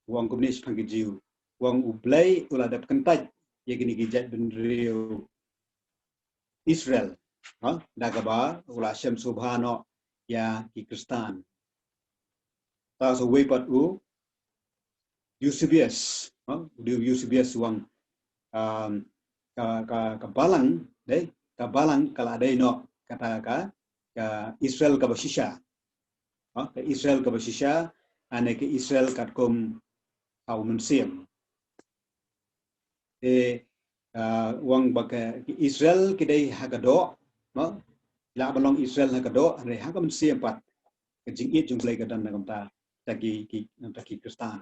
u ong kumne shaphang ki Jiw, u ong U Blei u la dep kyntait ïa kine ki jaitbynriew Israel, ha, da kaba u la shem sngewbha noh ïa ki Khristan. Kata sa uwei pat u Eusebius, ha, u dei u Eusebius u ong, um, ka, ka, ka balang, dei, ka balang ka la dei noh kata ka, ka Israel kaba shisha. Ha, ka Israel kaba shisha, ane ka Israel katkum ha u Mynsiem. Te, ah, u ong ba ka, ki Israel ki dei ha ka doh, mo? Lah ban long Israel ha ka doh, hynrei ha ka mynsiem pat ka jingïeit jong U Blei ka don na ka bynta ki, ki, na ka bynta ki Khristan.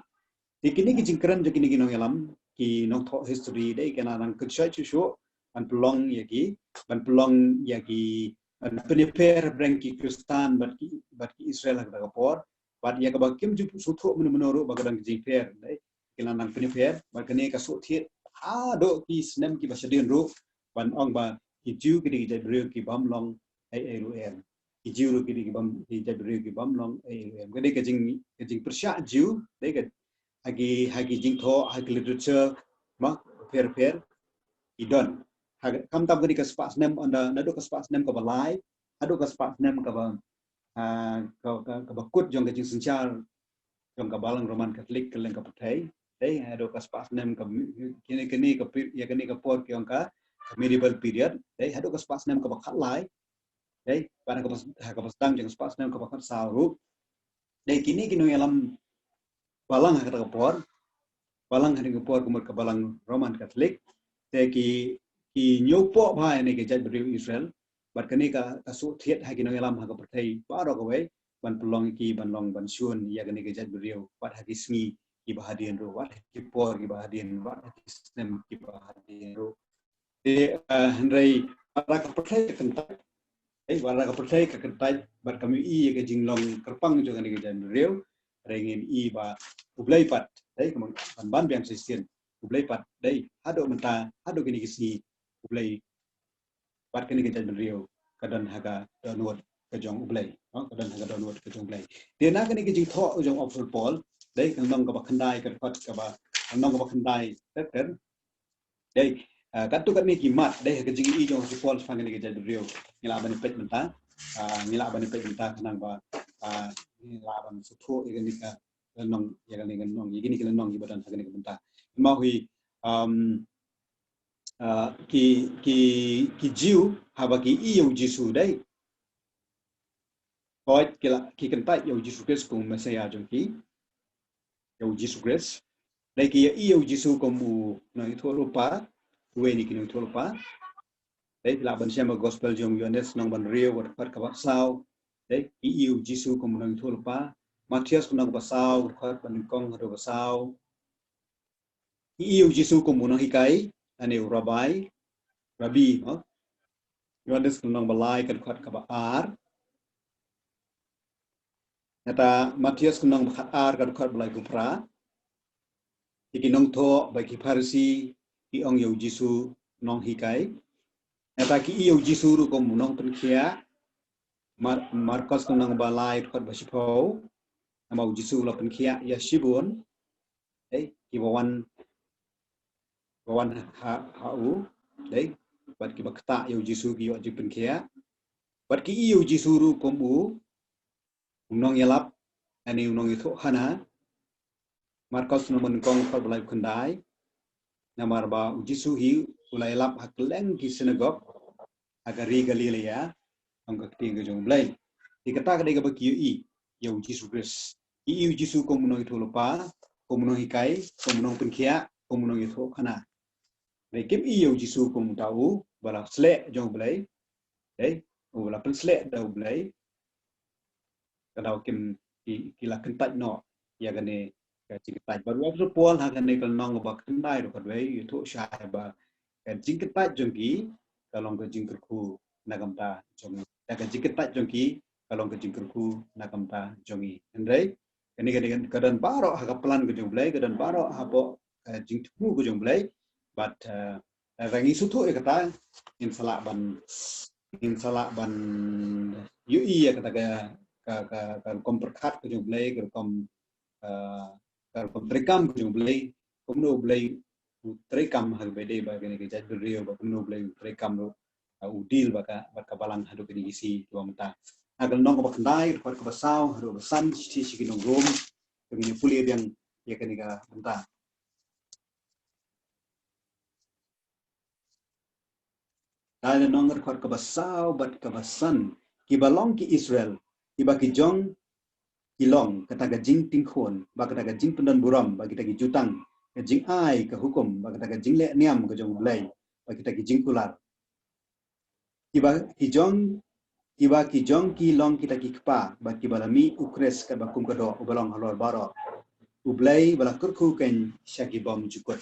Te kine ki jingkren jong kine ki nongïalam, ki nongthoh history, dei ki nang kynshoi shuh shuh ban pynlong ïa ki, ban pynlong ïa ki, ban pynïapher hapdeng ki Khristan bad ki, bad ki Israel ha kata ka por. Bad ïa kaba kim ju sngewthuh mynno mynno ruh ba ka don ka jingpher, dei, ki la nang pynïapher, bad kane ka shu thied haduh ki snem kiba shadien ruh, ban ong ba ki Jiw ki dei ki jaitbynriew ki bym long ei ei ruh em. Ki Jiw ruh ki dei ki bym, ki jaitbynriew ki bym long ei ei ruh em. Ka dei ka jing, ka jingpyrshah Jiw, dei ka, ha ki, ha ki jingthoh, ha ki literature, ma, pher pher, ki don. Ha, khamtam kane ka spah snem, ynda, naduh ka spah snem kaba lai, haduh ka spah snem kaba, ah, ka, ka, kaba kut jong ka jingsynshar jong ka Balang Roman Catholic kylleng ka pyrthei. Dei, haduh ka spah snem ka, kine, kine ka pe-, ïa kane ka por ki ong ka, ka medieval period. Dei, haduh ka spah snem kaba khatlai. Dei, bad ha kaba, ha kaba sdang jong ka spah snem kaba khatsaw ruh. Dei, kine ki nongïalam balang ha kata ka por, balang ha kata ka por ka mut ka Balang Roman Catholic. Te ki, ki ñiewpoh bha ïa kine ki jaitbynriew Israel, bad kane ka, ka shu thied ha ki nongïalam ha ka pyrthei baroh kawei, ban pynlong ïa ki ban long ban shun ïa kine ki jaitbynriew, wat ha ki sngi kiba hadien ruh, wat ha ki por kiba hadien, wat ha ki snem kiba hadien ruh. Te, eh, hynrei wat la ka pyrthei ka kyntait, eh, wat la ka pyrthei ka kyntait, bad kam ïohi ïa ka jinglong kyrpang jong kane ka jaitbynriew, hynrei ngin ïohi ba U Blei pat, eh, ka ban, ban biang shisien, U Blei pat, dei, haduh mynta, haduh kine ki sngi, U Blei bad kane ka jaitbynriew ka don ha ka dohnud ka jong U Blei, no? Ka don ha ka dohnud ka jong U Blei. Te na kane ka jingthoh jong u Apostol Paul, dei, ka lynnong kaba khyndai, ka dkhot kaba, ka lynnong kaba khyndai, ter ter. Dei, ah, katto katne ki mat, dei, ha ka jingïohi jong u Apostol Paul shaphang kane ka jaitbynriew, ngi lah ban peit mynta, ah, ngi lah ban peit mynta khnang ba, ah, ngi lah ban sngewthuh ïa kane ka lynnong, ïa kane ka lynnong, ïa kine ki lynnong kiba don ha kane ka bynta. Mo hi, um, ah, ki, ki, ki Jiw, haba ki ïohi ïa u Jisu, dei. Hooid, ki la, ki kyntait ïa u Jisu Khrist kum u Messiah jong ki. Ïa u Jisu Khrist. Dei, ki ïohi ïa u Jisu kum u nongïathuhlypa, uwei na ki nongïathuhlypa. Dei, phi lah ban shem ha ka Gospel jong u Ïoannis lynnong ba hynriew, ka dkhot kaba saw. Dei, ki ïohi ïa u Jisu kum u nongïathuhlypa. Mathaios lynnong ba saw, ka dkhot ba nyngkong haduh ba saw. Ki ïohi ïa u Jisu kum u nonghikai, lane u Rabbi, Rabbi, no? Ïoannis lynnong ba lai, ka dkhot kaba ar. Nangta Mathaios lynnong ba khatar, ka dkhot ba laiphew phra. Ki nongthoh bad ki Pharisi ki ong ïa u Jisu nonghikai. Nangta ki ïohi ïa u Jisu ruh kum u nongpynkhiah. Mar-, Markos lynnong ba lai, dkhot ba shiphew. Namar u Jisu u la pynkhiah ïa shibun, eh, kiba wan, ba wan ha, ha u, dei, bad kiba ktah ïa u Jisu ki ïoh jingpynkhiah. Bad ki ïohi ïa u Jisu ruh kum u, u nongïalap, lane u nongïathuhkhana. Markos lynnong ba nyngkong, dkhot ba laiphew khyndai. Namar ba u Jisu hi u la ïalap ha kylleng ki synagog ha ka ri Galilea, kum ka ktien ka jong U Blei. Te kata ka dei kaba ki ïohi ïa u Jisu Khrist. Ki ïohi ïa u Jisu kum u nongïathuhlypa, kum u nonghikai, kum u nongpynkhiah, kum u nongïathuhkhana. Hynrei kim ïohi ïa u Jisu kum uta uba la sleh jong U Blei. Dei, uba la pynsleh da U Blei. Ka daw kim, ki, ki la kyntait noh ïa kane ka jingkyntait. Bad u Apostol Paul ha kane ka lynnong ba khyndai ruh khatwei u ïathuh shai ba ka jingkyntait jong ki ka long ka jingkyrkhu na ka bynta jong ngi. Da ka jingkyntait jong ki ka long ka jingkyrkhu na ka bynta jong ngi. Hynrei kane, kane ka don baroh ha ka plan ka jong U Blei, ka don baroh hapoh ka jingthmu ka jong U Blei. Bad, eh, lada ngi sngewthuh ïa kata, ngin sa lah ban, ngin sa lah ban ïohi ïa kata ka, ka, ka, ka rukom pyrkhat ka jong U Blei, ka rukom, eh, ka rukom treikam ka jong U Blei, kumno U Blei u treikam ha kaba ïadei bad kane ka jaitbynriew, bad kumno U Blei u treikam ruh, eh, u deal bad ka, bad ka balang haduh kine ki sngi kiba mynta. Ha ka lynnong kaba khyndai, dkhot kaba saw haduh kaba san, shithi sha ki nong Rom, to ngin ïa pule biang ïa kane ka bynta. Ka lynnong, dkhot kaba saw bad kaba san. Kiba long ki Israel, kiba ki jong ki long kata ka jingtingkhun, bad kata ka jingpyndonburom, bad kita ki jutang, ka jingai ka hukum, bad kata ka jingleh niam ka jong U Blei, bad kita ki jingkular. Kiba ki jong, kiba ki jong ki long kita ki kpa, bad kiba la mih U Khrist katba kum ka doh uba long halor baroh, U Blei ba la kyrkhu keiñ sha ki bymjukut.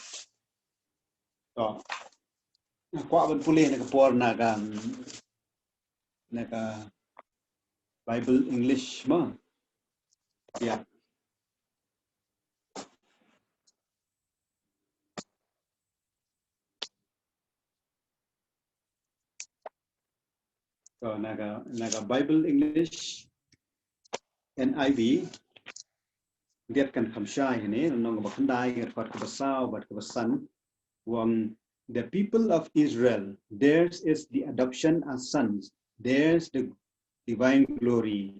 To, nga kwah ban pule na ka por na ka, na ka Bible English mo. Ïa. To, na ka, na ka Bible English N I V, diat kan kham shai hini, lynnong kaba khyndai, dkhot kaba saw bad kaba san, u ong, "The people of Israel, theirs is the adoption as sons, theirs the divine glory,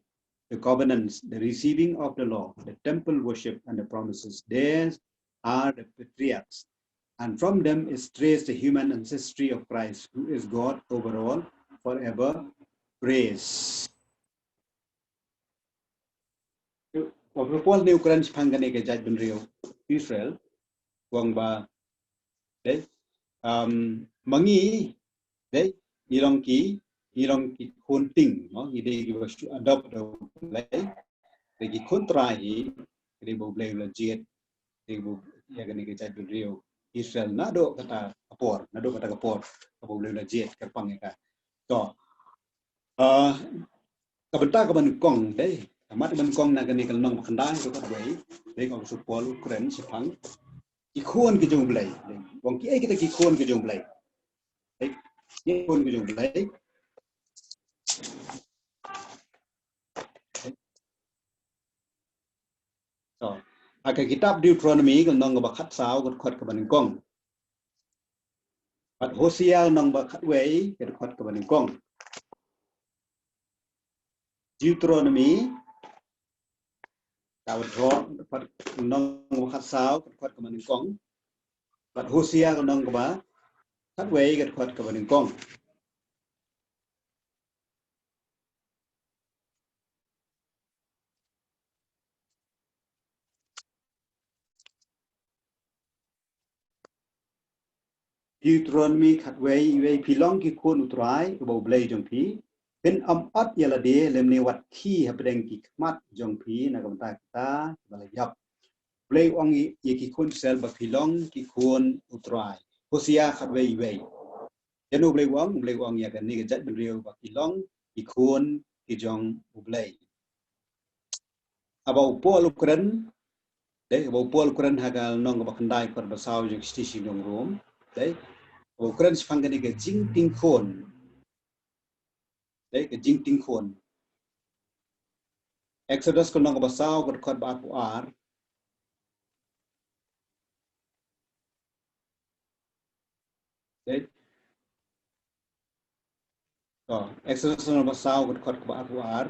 the covenants, the receiving of the law, the temple worship, and the promises. Theirs are the patriarchs, and from them is traced the human ancestry of Christ, who is God over all, forever praised." Wa propos ne u kren shaphang kane ka jaitbynriew Israel, u ong ba, dei, um, ma ngi, dei, ngi long ki, ngi long ki khun ting, no, ngi dei kiba shu adopt da U Blei, dei ki khun trai hi, dei ba U Blei u la jied, dei ba, ïa kane ka jaitbynriew Israel naduh kata ka por, naduh kata ka por, kaba U Blei u la jied kyrpang ïa ka. To, ah, ka bynta kaba nyngkong, dei, ka mat kaba nyngkong na kane ka lynnong ba khyndai, dkhot kaba wei, dei, ka u Apostol Paul u kren shaphang ki khun ki jong U Blei. Dei, u ong kiei kita ki khun ki jong U Blei. Dei, ki khun ki jong U Blei. To, ha ka kitab Deuteronomy, ka lynnong kaba khatsaw, ka dkhot kaba nyngkong. Bad Hosea, lynnong ba khatwei, ka dkhot kaba nyngkong. Deuteronomy, ka dkhot, lynnong ba khatsaw, ka dkhot kaba nyngkong. Bad Hosea, lynnong kaba khatwei, ka dkhot kaba nyngkong. Deuteronomy khatwei, wei, phi long ki khun U Trai, uba U Blei jong phi, phin ym ot ïa lade lymne wat khie hapdeng ki khmat jong phi na ka bynta kita kiba la ïap. U Blei u ong ïa ki khun Israel ba phi long ki khun U Trai. Hosea khatwei, wei. Ïa u Blei u ong, u Blei u ong ïa kane ka jaitbynriew ba ki long ki khun ki jong U Blei. Haba u Paul u kren, dei, haba u Paul u kren ha ka lynnong kaba khyndai, dkhot ba saw jong ka shithi sha ki nong Rom, dei, haba u kren shaphang kane ka jingtingkhun, dei, ka jingtingkhun. Exodus ka lynnong kaba saw, ka dkhot ba arphew ar. Dei. To, Exodus lynnong ba saw, ka dkhot kaba arphew ar.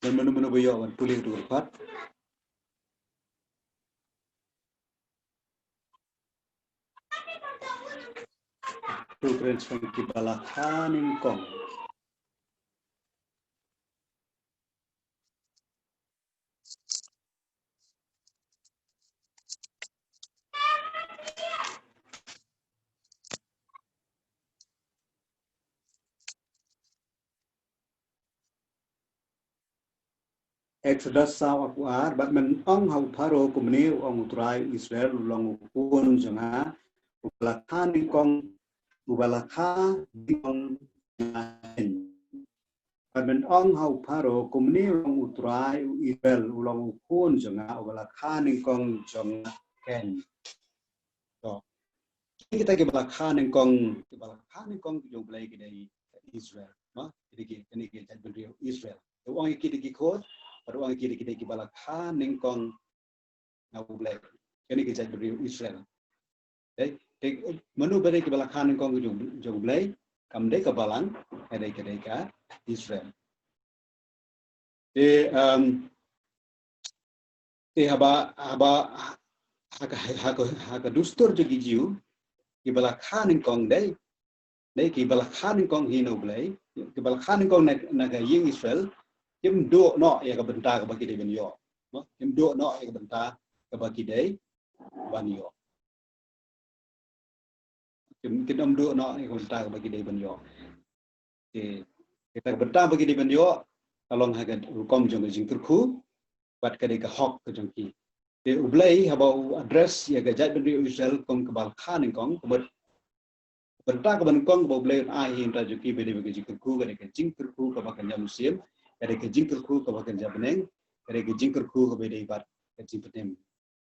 Don mano mano ba ïoh ban pule kato ka dkhot? To kren shaphang kiba la kha nyngkong. Exodus saw arphew ar, bad men ong ha u Pharaoh, kumne u ong u Trai u Israel u long u khun jong nga, uba la kha nyngkong, uba la kha nyngkong jong nga keiñ. Bad men ong ha u Pharaoh, kumne u ong u Trai u Israel u long u khun jong nga, uba la kha nyngkong jong nga keiñ. To. Kita kiba la kha nyngkong, kiba la kha nyngkong ki jong u Blei ki dei Israel. Ma, kita ki, kine ki jaitbynriew Israel. Te u ong ïa ki dei ki khun, bad u ong ïa ki dei ki dei kiba la kha nyngkong na u Blei. Kine ki jaitbynriew Israel. Te, te, mano ba dei kiba la kha nyngkong ki jong, jong u Blei, kam dei ka balang, ka dei, ka dei ka Israel. Te, um, te haba, haba, ha ka, ha ka, ha ka dustur jong ki Jiw, kiba la kha nyngkong dei, dei kiba la kha nyngkong hi na u Blei, kiba la kha nyngkong na, na ka ïing Israel, kim duh noh ïa ka bynta kaba ki dei ban ïoh. No? Kim duh noh ïa ka bynta kaba ki dei ban ïoh. Kim, kim duh noh ïa ka bynta kaba ki dei ban ïoh. Te, kita ka bynta ba ki dei ban ïoh, ka long ha ka rukom jong ka jingkyrkhu, bad ka dei ka hok ka jong ki. Te u Blei haba u address ïa ka jaitbynriew Israel kum kaba la kha nyngkong, ka mut bynta kaba nyngkong kaba u Blei un ai ha ka bynta jong ki ba dei ka jingkyrkhu, ka dei ka jingkyrkhu kaba kynja mynsiem, ka dei ka jingkyrkhu kaba kynja bneng, ka dei ka jingkyrkhu kaba dei bad ka jingpynim.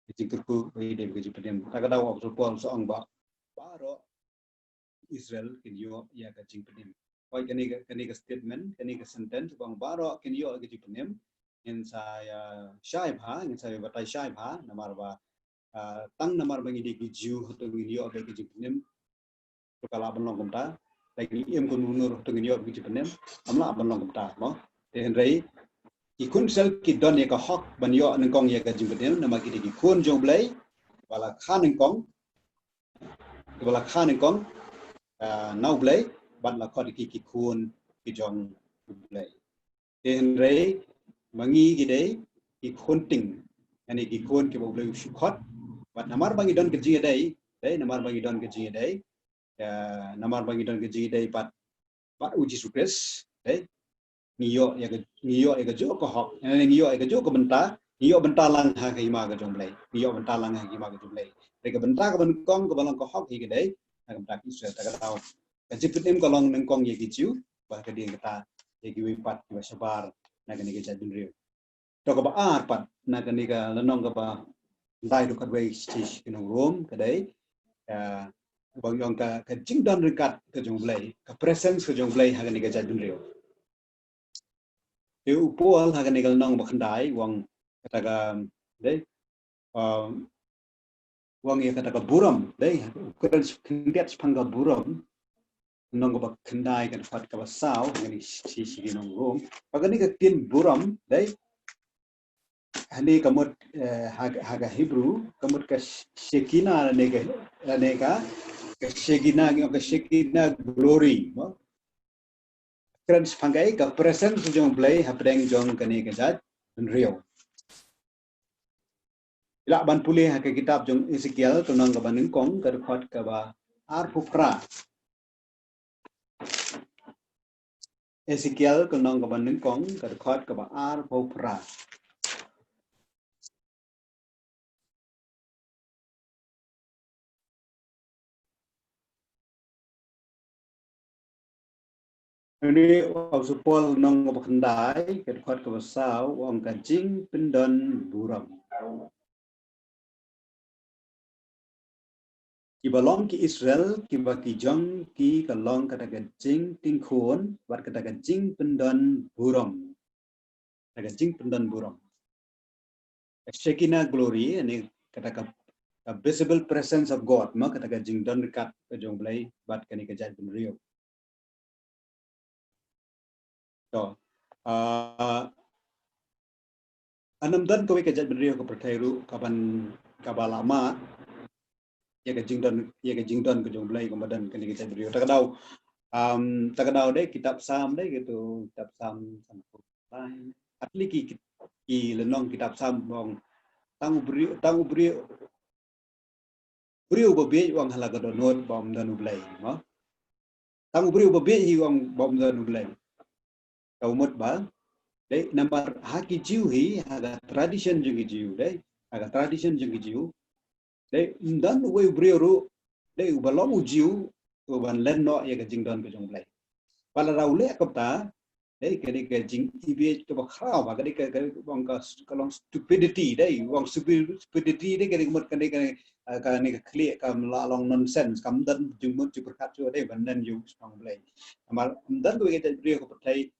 Ka jingkyrkhu ba dei ka jingpynim. Ta ka daw u Apostol Paul u ong ba baroh Israel kin ïoh ïa ka jingpynim. Hooid, kane ka, kane ka statement, kane ka sentence, ba ong baroh kin ïoh ïa ka jingpynim, ngin sa ïa shai bha, ngin sa ïa batai shai bha, namar ba, ah, tang namar ba ngi dei ki Jiw hato ngin ïoh ïa ka jingpynim, to ka lah ban long kumta, lada ngi im kum u Nur hato ngin ïoh ïa ka jingpynim, kam lah ban long kumta, mo. Te hynrei ki khun Israel ki don ïa ka hok ban ïoh nyngkong ïa ka jingpynim, namar ki dei ki khun jong u Blei, ba la kha nyngkong, kiba la kha nyngkong, ah, na u Blei, bad la khot ïa ki ki khun ki jong u Blei. Te hynrei ma ngi ki dei ki khun tieng, ïa ngi ki khun kiba u Blei u shu khot, bad namar ba ngi don ka jingïadei, dei namar ba ngi don ka jingïadei, ïa, namar ba ngi don ka jingïadei bad, bad u Jisu Khrist, dei, ngi ïoh ïa ka, ngi ïoh ïa ka juh ka hok, ïa, ngi ïoh ïa ka juh ka bynta, ngi ïoh bynta lang ha ka hima ka jong u Blei, ngi ïoh bynta lang ha ka hima ka jong u Blei. Dei ka bynta kaba nyngkong kaba long ka hok hi ka dei na ka bynta ka Israel, ta ka daw ka jingpynim ka long nyngkong ïa ki Jiw, bad ka dei kata ïa kiwei pat kiba shabar na kane ka jaitbynriew. To kaba ar pat na kane ka lynnong kaba khyndai, to kaba wei shi, shi ki nong Rom ka dei, ah, ba ngi ong ka, ka jingdon ryngkat ka jong u Blei, ka presence ka jong u Blei ha kane ka jaitbynriew. Te u Paul ha kane ka lynnong ba khyndai u ong kata ka, dei, um, u ong ïa kata ka burom, dei, u kren khyndiat shaphang ka burom, lynnong kaba khyndai ka dkhot kaba saw, ha kane shi, shi ki nong Rom. Ba kane ka ktien burom, dei, hangne ka mut, eh, ha, ha ka Hebrew, ka mut ka sh-, Shekinah, ne ka, ne ka, ka Shekinah, ka Shekinah glory, mo. Kren shaphang ka, ka presence jong u Blei hapdeng jong kane ka jaitbynriew. Lah ban pule ha ka kitab jong Ezekiel, ka lynnong kaba nyngkong, ka dkhot kaba arphew phra. Ezekiel ka lynnong kaba nyngkong, ka dkhot kaba arphew phra. Hangne u Apostol Paul lynnong kaba khyndai, ka dkhot kaba saw, u ong ka jingpyndon burom. Kiba long ki Israel, kiba ki jong ki ka long kata ka jingting khun, bad kata ka jingpyndon burom. Kata ka jingpyndon burom. Ka Shekinah glory, ïa ngi kata ka, ka visible presence of God, mo, kata ka jingdon ryngkat ka jong u Blei bad kane ka jaitbynriew. To. Ah, ym don kawei ka jaitbynriew ka pyrthei ruh kaban, kaba la mad ïa ka jingdon, ïa ka jingdon ka jong u Blei kumba don kane ka jaitbynriew. Ta ka daw, um, ta ka daw dei kitab Salm dei, kito kitab Salm, Salm. At least ki, ki, ki lynnong kitab Salm u ong tang u briew, tang u briew, briew ba bieit u ong ha la ka dohnud ba ym don u Blei, mo. Tang u briew ba bieit hi u ong ba ym don u Blei. Ka mut ba Dei, namar ha ki Jiw hi, ha ka tradition jong ki Jiw, dei, ha ka tradition jong ki Jiw. Dei, ym don uwei u briew ruh, dei, uba long u Jiw, uban len noh ïa ka jingdon ka jong U Blei. Wat la u leh kumta, dei, ka dei ka jingibit kaba khraw, ka dei ka, ka, ka, ka long stupidity, dei, long stupid-, stupidity, dei, ka dei ka mut, ka dei ka, ka, ka, ka khlieh, kam lah long nonsense, kam don jingmut jingpyrkhat shuh, dei, ban len ïa u shaphang U Blei. Namar ym don kawei ka jaitbynriew ka pyrthei,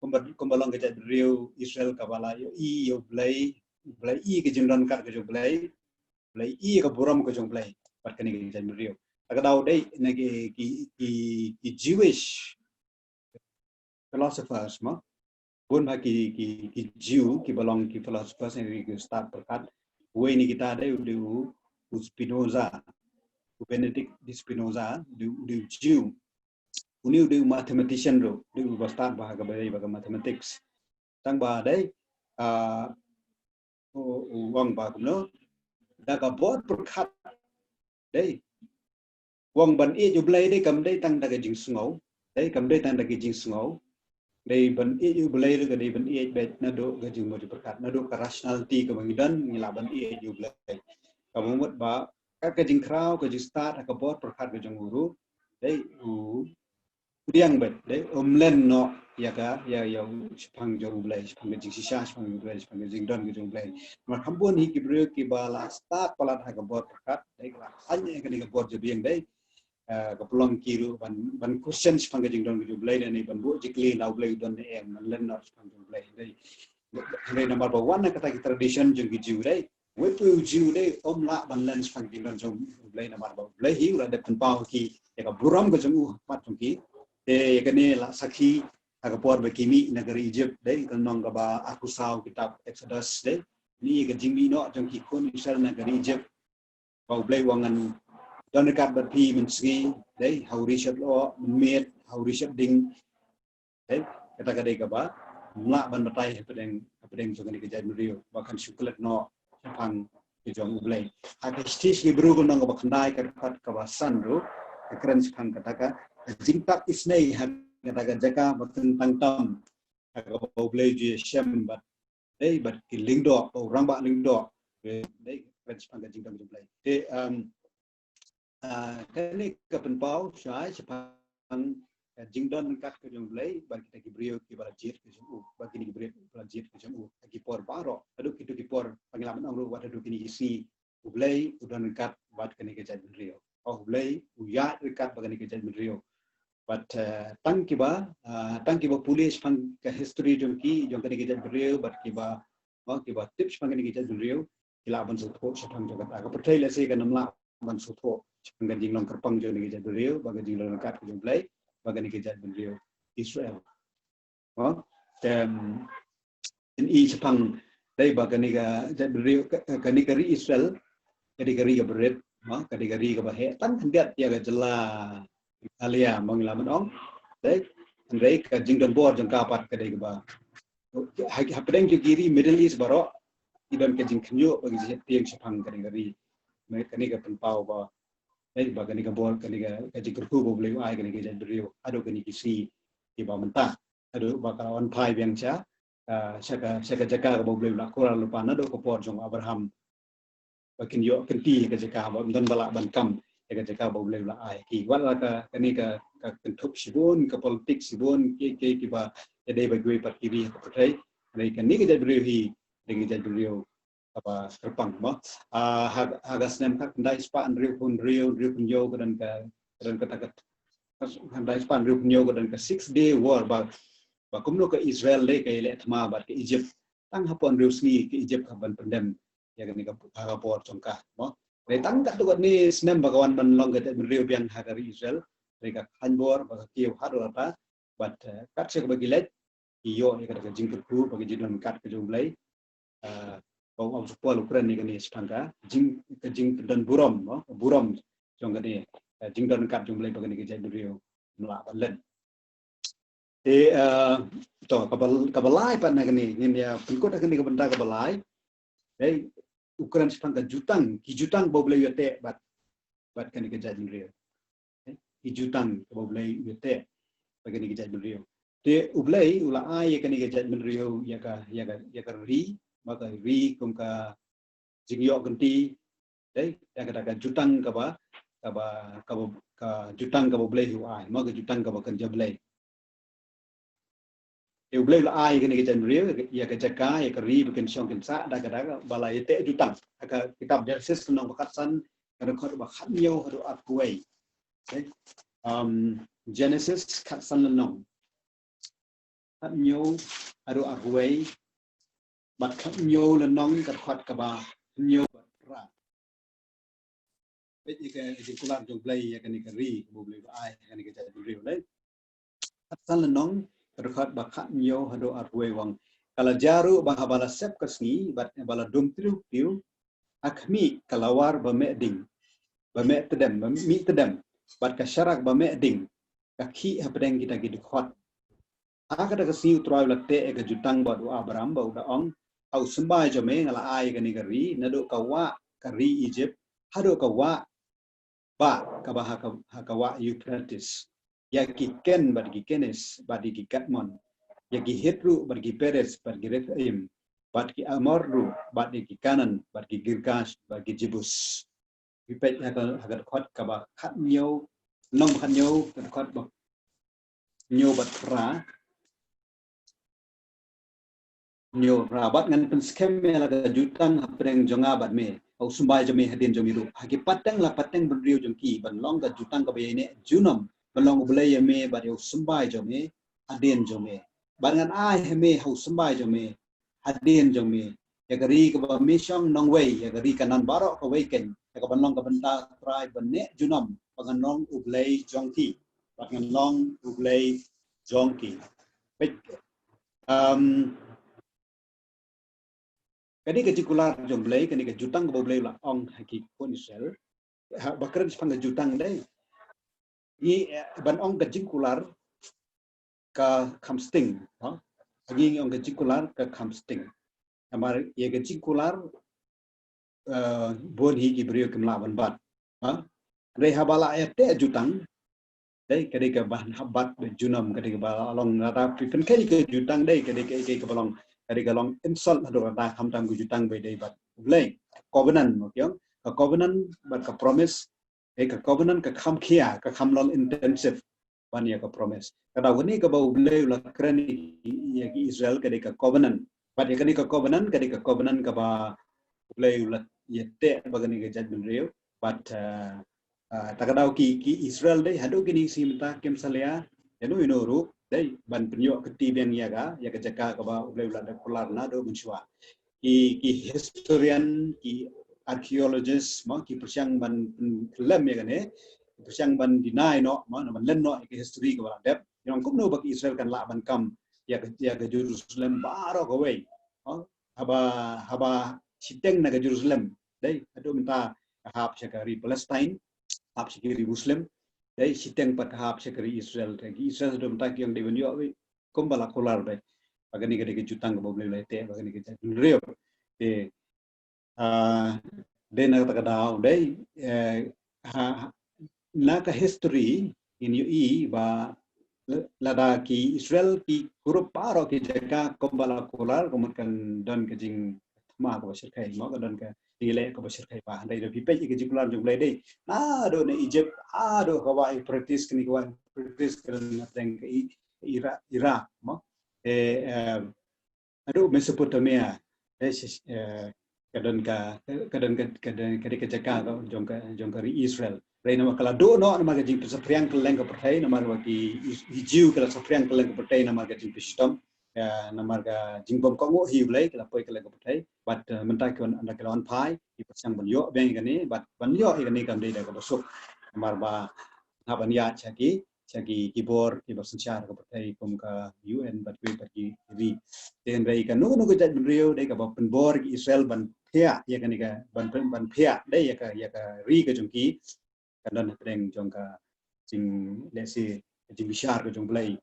kumba, kumba long ka jaitbynriew Israel kaba la ïohi ïa U Blei, U Blei i ka jingdon kat ka jong U Blei, U Blei i ka burom ka jong U Blei, bad kane ka jaitbynriew. Te ka daw dei na ki, ki, ki, ki Jewish philosophers mo. Bun ha ki, ki, ki Jiw, kiba long ki philosophers, ki stad pyrkhat. Uwei na kita dei u dei u, u Spinoza, u Benedict de Spinoza, u dei u, u dei u Jiw. Une u dei u mathematician ruh, u dei uba stad bha ha kaba ïadei bad ka mathematics. Tang ba dei, ah, u, u ong ba kumno, da ka bor pyrkhat, dei, u ong ban ïeit U Blei dei kam dei tang da ka jingsngew, dei kam dei tang da ka jingsngew, dei ban ïeit U Blei ruh ka dei ban ïeit beit naduh ka jingmut jingpyrkhat, naduh ka rationality kaba ngi don ngi lah ban ïeit U Blei. Kaba mut ba ka, ka jingkhraw, ka jingstad ha ka bor pyrkhat ka jong u ruh, dei u, u pdiang beit, dei, um len noh ïa ka, ïa, ïa u shaphang jong U Blei, shaphang ka jingshisha shaphang U Blei, shaphang ka jingdon ka jong U Blei. Namar kham bun hi ki briew kiba la stad palat ha ka bor pyrkhat, dei, ka la khlaiñ ïa kane ka bor jabieng, dei, eh, ka pynlong ki ruh ban, ban question shaphang ka jingdon ka jong U Blei, dei, ban buh jingkylli la U Blei u don ne em, ban len noh shaphang jong U Blei, dei. Dei namar ba wan na kata ki tradition jong ki Jiw, dei, uwei pa uwei u Jiw dei um lah ban len shaphang ki jingdon jong U Blei namar ba U Blei hi u la dep pynpaw ha ki ïa ka burom ka jong u ha khmat jong ki. Te ïa kane la sakhi ha ka por ba ki mih na ka ri Egypt, dei, ka lynnong kaba arphew saw kitab Exodus, dei. Kane ïa ka jingmih noh jong ki khun Israel na ka ri Egypt. Ba U Blei u ong ngan don ryngkat bad phi mynsngi, dei, ha u ri shadlok, mynmiet, ha u ri shading. Dei, kata ka dei kaba ym lah ban batai hapdeng, hapdeng jong kane ka jaitbynriew ba kan shu klet noh shaphang ka jong U Blei. Ha ka shithi Hebru ka lynnong kaba khyndai ka dkhot kaba san ruh ka kren shaphang kata ka jingtap isynei ha kata ka jaka ba kyntang tam ha kaba U Blei u ju ïashem bad, dei, bad ki lyngdoh, ba u rangbah lyngdoh, dei, ka kren shaphang ka jingtap jong U Blei. Te, um, Ah, kane ka pynpaw shai shaphang ka jingdon ryngkat ka jong U Blei bad kita ki briew kiba la jied ka jong u, bad kine ki briew kiba la jied ka jong u ha ki por baroh, haduh kito ki por ba ngi lah ban ong ruh wat haduh kine ki sngi U Blei u don ryngkat bad kane ka jaitbynriew. Oh, U Blei u ïaid ryngkat bad kane ka jaitbynriew. Bad, eh, tang kiba, ah, tang kiba pule shaphang ka history jong ki, jong kane ka jaitbynriew, bad kiba, oh, kiba tip shaphang kane ka jaitbynriew, ki lah ban sngewthuh shaphang jong kata. Ka pyrthei lehse kan ym lah ban sngewthuh shaphang ka jinglong kyrpang jong kane ka jaitbynriew bad ka jinglong ryngkat ka jong U Blei bad kane ka jaitbynriew Israel. Mo, te, em, ngi i shaphang, dei, ba kane ka jaitbynriew, ka, kane ka ri Israel ka dei ka ri kaba rit, mo, ka dei ka ri kaba heh tang khyndiat ïa ka jylla Meghalaya, mo, ngi lah ban ong. Dei, hynrei ka jingdon bor jong ka pat ka dei kaba, ha, hapdeng jong ki ri Middle East baroh ki don ka jingkhynñiuh bad ka jingsheptieng shaphang kane ka ri. Kane ka pynpaw ba, dei, ba kane ka bor, kane ka, ka jingkyrkhu ba U Blei u ai kane ka jaitbynriew haduh kane ki sngi kiba mynta, haduh ba ka la wan phai biang sha, ah, sha ka, sha ka jaka kaba U Blei u la kular lypa naduh ka por jong Abraham. Ba kin ïoh kynti ïa ka jaka, ba ym don ba lah ban kam ïa ka jaka ba U Blei u la ai ki. Wat la ka, kane ka, ka kynthup shibun, ka politik shibun, ki, ki, kiba ïadei bad kiwei pat ki ri ha ka pyrthei. Hynrei kane ka jaitbynriew hi, dei ka jaitbynriew kaba kyrpang, mo. Ah, ha, ha ka snem khatkhyndai spah hynriewphew hynriew, hynriewphew hynñiew ka don ka, ka don kata ka, khatkhyndai spah hynriewphew hynñiew ka don ka Six Day War ba, ba kumno ka Israel dei ka ïaleh thma bad ka Egypt. Tang hapoh hynriew sngi ka Egypt ka ban pyndem ïa kane ka, ka bor jong ka, mo. Hynrei tang katto katne snem ba ka wan ban long ka jaitbynriew biang ha ka ri Israel, hynrei ka khlaiñ bor bad ka kiew haduh katta, bad, eh, kat sha kaba ki leit, ki ïoh ïa kata ka jingkyrkhu bad ka jingdon ryngkat ka jong U Blei. Ah, ba u Apostol Paul u kren ïa kane shaphang ka jing, ka jingdon burom, mo, burom jong kane, eh, jingdon ryngkat jong U Blei bad kane ka jaitbynriew ym lah ban len. Te, eh, to, kaba, kaba lai pat na kane, ngin ïa pynkut ha kane ka bynta kaba lai. Dei, u kren shaphang ka jutang, ki jutang ba U Blei u ïateh bad, bad kane ka jaitbynriew. Dei, ki jutang kaba U Blei u ïateh bad kane ka jaitbynriew. Te U Blei u la ai ïa kane ka jaitbynriew ïa ka, ïa ka, ïa ka ri, ba ka ri kum ka jingïoh kynti, dei, ïa ka, da ka jutang kaba, kaba, kaba, ka jutang kaba U Blei u ai, ma ka jutang kaba kynja Blei. Te U Blei u la ai ïa kane ka jaitbynriew ïa ka jaka, ïa ka ri ba kin shong kin sah, da ka, da ka, ba la ïa teh jutang. Ha ka kitab Genesis lynnong ba khatsan, ka dkhot ba khathynñiew haduh arphew wei. Okay. Um, Genesis khatsan lynnong. Khathynñiew haduh arphew wei. Bad khathynñiew lynnong ka dkhot kaba hynñiew bad phra. Peit ïa ka jingkular jong U Blei ïa kane ka ri, kaba U Blei u ai ïa kane ka jaitbynriew, lei. Khatsan lynnong, ka dkhot ba khathynñiew haduh arphew wei u ong. Ka la jia ruh ba haba la sep ka sngi, bad ba la dum tyriew tyriew, ha khmih ka lawar ba meh ding, ba meh tdem, ba mih tdem, bad ka sharak ba meh ding, ka khih hapdeng kita ki dkhot. Ha kata ka sngi U Trai u la teh ïa ka jutang bad u Abram, bad u da ong, ha u symbai jong me nga la ai ïa kane ka ri, naduh ka wah ka ri Ijipt haduh ka wah bah kaba ha ka, ha ka wah Euphrates, ïa ki Ken bad ki Kenis bad ïa ki Kadmon, ïa ki Hit ruh bad ki Periz bad ki Rephaim, bad ki Amor ruh, bad ïa ki Kanaan, bad ki Girgash, bad ki Jebus. Phi peit ha ka, ha ka dkhot kaba khathynñiew, lynnong ba khathynñiew, ka dkhot ba hynñiew bad phra. Hynñiew bad phra, bad ngan pynskhem ïa la ka jutang hapdeng jong nga bad me, ha u symbai jong me hadien jong me ruh. Ha ki pateng la pateng bynriew jong ki, ban long ka jutang kaba ïaineh junom, ban long U Blei ïa me bad ïa u symbai jong me hadien jong me. Bad ngan ai ha me ha u symbai jong me hadien jong me ïa ka ri kaba me shong nongwei, ïa ka ri Kanaan baroh kawei keiñ, ïa ka ban long ka bynta trai ban neh junom, ba ngan long U Blei jong ki, ba ngan long U Blei jong ki. Peit, um, kane ka jingkular jong U Blei, kane ka jutang kaba U Blei u la ong ha ki khun Israel, ha, ba kren shaphang ka jutang dei. Ngi, eh, ban ong ka jingkular ka kham sting, ha? Ngi ong ka jingkular ka kham sting. Namar ïa ka jingkular, eh, bun hi ki briew kim lah ban bat, ha? Hynrei haba la ïa teh jutang, dei, ka dei ka ban hap bat bad junom, ka dei kaba la long, lada phi pynkheiñ ka jutang, dei, ka dei ka, ka, kaba long, ka dei ka long insult haduh katta, khamtam ka jutang ba dei bad U Blei. Covenant, mo ki ong, ka covenant bad ka promise, eh, ka covenant ka kham khia, ka kham long intensive ban ïa ka promise. Ka daw kane kaba U Blei u la kren ïa ki Israel ka dei ka covenant. Bad ïa kane ka covenant, ka dei ka covenant kaba U Blei u la ïa teh bad kane ka jaitbynriew. Bad, eh, eh, ta ka daw ki, ki Israel dei, haduh kine ki sngi mynta kim salia ïano ïano ruh, dei, ban pynïoh kti biang ïa ka, ïa ka jaka kaba U Blei u la dep kular naduh mynshuwa. Ki, ki historian, ki archaeologist, mo, ki pyrshang ban, mm, pynlem ïa kane, ki pyrshang ban deny noh, mo, ban len noh ïa ka history kaba la dep. Ïa kumno ba ki Israel kan lah ban kam ïa ka, ïa ka Jerusalem baroh kawei, mo. Haba, haba shiteng na ka Jerusalem, dei, haduh mynta ka hap sha ka ri Palestine, hap sha ka ri Muslim, dei, shiteng pat ka hap sha ka ri Israel, te ki Israel haduh mynta ki ong dei ban ïoh, wei, kumba la kular, dei. Ba kane ka dei ka jutang kaba U Blei u la teh bad kane ka jaitbynriew. Te, ah, dei na kata ka daw, dei, eh, ha, ha, na ka history ngin ïohi ba la-, lada ki Israel ki kurup baroh ki jaka kumba la kular, ka mut kan don ka jingthma kaba shyrkhei, mo, ka don ka jingïaleh kaba shyrkhei bha. Hynrei lada phi peit ïa ka jingkular jong U Blei, dei, naduh na Egypt haduh ka wah Euphrates, kane ka wah Euphrates ka don hapdeng ka I-, Iraq, Iraq, mo. Eh, eh, haduh Mesopotamia, eh, shi-, eh, ka don ka, ka don ka, ka don ka, ka jaka ka jong ka, jong ka ri Israel. Hynrei namar ka la duh noh namar ka jingpynsaphriang kylleng ka pyrthei, namar ba ki, ki Jiw ki la saphriang kylleng ka pyrthei namar ka jingpynshitom, eh, namar ka jingbymkohnguh hi U Blei, ki la poi kylleng ka pyrthei. Bad, eh, mynta ki wan, ynda ki la wan phai, ki pyrshang ban ïoh biang ïa kane, bad ban ïoh ïa kane kam dei da kaba suk. Namar ba hap ban ïaid sha ki, sha ki, ki bor kiba synshar ka pyrthei kum ka U N bad kiwei pat ki ri. Te hynrei kano kano ka jaitbynriew dei kaba pynbor ki Israel ban phiah ïa kane ka, ban pyn-, ban phiah dei ïa ka, ïa ka ri ka jong ki, kan don hapdeng jong ka jing, let's say, jingbishar ka jong U Blei,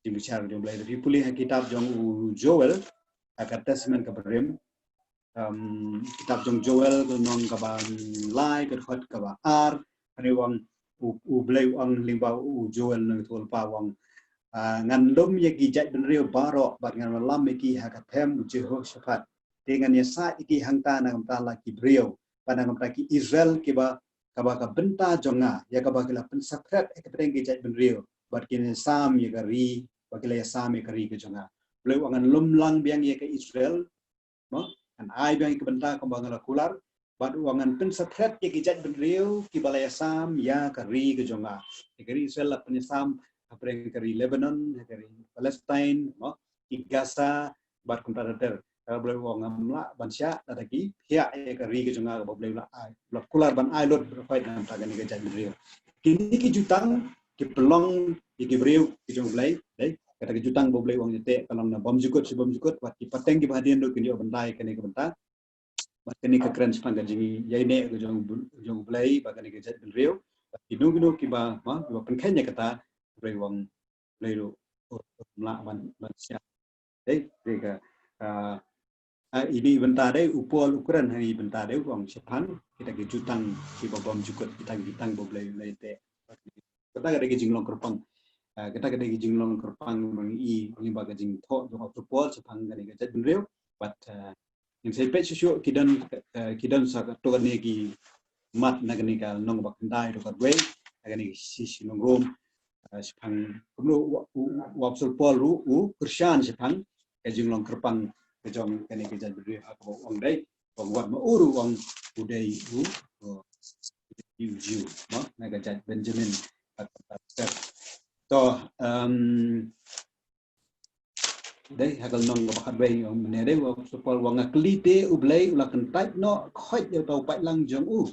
jingbishar ka jong U Blei. Lada phi pule ha kitab jong u Joel, ha ka Testament kaba rim, um, kitab jong Joel ka lynnong kaba lai, ka dkhot kaba ar, kane u ong, u, U Blei u ong lyngba u Joel na ka tnga lypa u ong, Ah, ngan lum ïa ki jaitbynriew baroh bad ngan wallam ïa ki ha ka them u Jehoshaphat. Te ngan ïasaid ïa ki hangta na ka bynta la ki briew, bad na ka bynta ki Israel kiba, kaba ka bynta jong nga, ïa kaba ki la pynsaphriang ïa ki pdeng ki jaitbynriew, bad kin ïasam ïa ka ri, bad ki la ïasam ïa ka ri ka jong nga. Blei u ong ngan lum lang biang ïa ka Israel, mo, ngan ai biang ïa ka bynta kumba nga la kular, bad u ong ngan pynsaphriang ïa ki jaitbynriew kiba la ïasam ïa ka ri ka jong nga. Ïa ka ri Israel la pynïasam hapdeng ka ri Lebanon, ha ka ri Palestine, mo, ki Gaza, bad kumta ter ter. Ka Blei u ong ngam lah ban shah, lada ki thiah ïa ka ri ka jong nga kaba Blei u la ai, u la kular ban ai lut bad peit na ka bynta kane ka jaitbynriew. Kine ki jutang ki pynlong ïa ki briew ki jong u Blei, dei, kata ka jutang ba u Blei u ong ïa te ka long na bymjukut shi bymjukut, bad ki pateng kiba hadien ruh kin ïoh ban dei kane ka bynta. Bad kane ka kren shaphang ka jingïaineh ka jong u Bl-, jong u Blei bad kane ka jaitbynriew. Bad kino kino kiba, ma, kiba pynkheiñ ïa kata, u Blei u ong, u Blei ruh um lah ban, ban shah. Dei, dei ka, ah, ah, ine i bynta dei, u Paul u kren ha ine i bynta dei, u ong shaphang kita ki jutang kiba bymjukut, kita ki jutang ba u Blei u la ïateh. Kata ka dei ka jinglong kyrpang. Ah, kata ka dei ka jinglong kyrpang ba ngi i lyngba ka jingthoh jong u Apostol Paul shaphang kane ka jaitbynriew. Bad, ah, ngin sa peit shuh shuh ki don, eh, ki don sa katto katne ki mat na kane ka lynnong ba khyndai, katto katne, na kane ka shi, shi lynnong Rom, eh, shaphang kumno u, u, u Apostol Paul ruh u kyrshan shaphang ka jinglong kyrpang ka jong kane ka jaitbynriew, ha kaba u ong dei, ba wat ma u ruh u ong u dei u, u, u Jiw, mo, na ka jait Benjamin. To, em, dei, ha ka lynnong kaba khatwei, u ong mynne dei, u Apostol Paul u ong nga kylli te u Blei u la kyntait noh khoit ïa uta u paidlang jong u.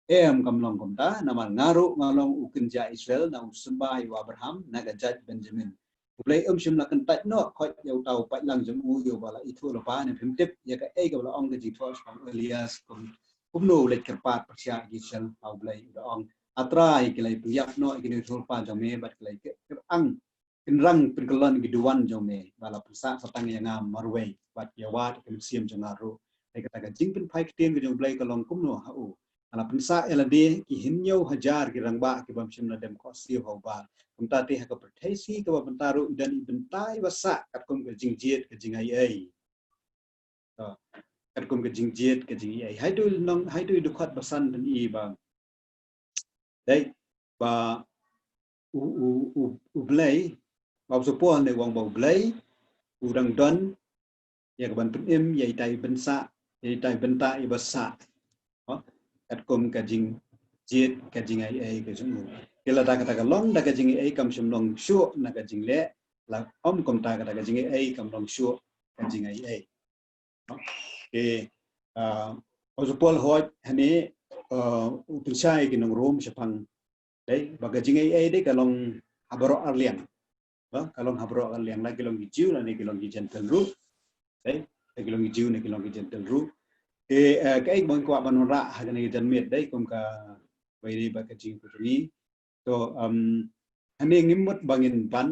Em, kam long kumta, namar nga ruh nga long u kynja Israel, na u symbai u Abraham, na ka jait Benjamin. U Blei um shym la kyntait noh khoit ïa uta u paidlang jong u, ïa uba la ithuh lypa, ne phim tip ïa kaei kaba la ong ka jingthoh shaphang u Elias, kum, kumno u leit kyrpad pyrshah ïa ki Israel ha u Blei, u da ong, A Trai, ki la pynïap noh ïa ki nongïathuhlypa jong me, bad ki la kyrpang kynrang pynkyllon ki duwan jong me, ba la pynsah sa tang ïa nga marwei, bad ïa wad ïa ka mynsiem jong nga ruh. Dei kata ka jingpynphai ktien ka jong u Blei ka long kumno ha u. Nga la pynsah ïa lade ki hynñiew hajar ki rangbah ki bym shym la dem khohsiew ha u Baal. Kumta te ha ka pyrthei shi kaba mynta ruh i don i bynta iba sah katkum ka jingjied ka jingaiei. To, katkum ka jingjied ka jingaiei. Haduh nong, haduh dkhot ba san don i ba Dei, ba u, u, u, u Blei, ba u Apostol Paul ne u ong ba u Blei u dang don ïa ka ban pynim ïa ita i bynta, ïa ita i bynta iba sah. Katkum ka jingjied ka jingaiei ka jong u. Te lada kata ka long da ka jingaiei, kam shym long shuh na ka jingleh, la ong kumta kata ka jingaiei kam long shuh ka jingaiei. Te, ah, u Apostol Paul hoi hangne, ah, u pynshai ki nong Rom shaphang, dei, ba ka jingaiei dei ka long ha baroh arliang. Ba, ka long ha baroh arliang, la ki long ki Jiw, la ne ki long ki Jentil ruh. Dei, la ki long ki Jiw, la ki long ki Jentil ruh. Te, eh, kaei ba ngi kwah ban wanrah ha kane ka janmiet dei, kum ka wei dei ba ka jingkyrpad jong ngi. To, um, hangne ngim mut ba ngin ban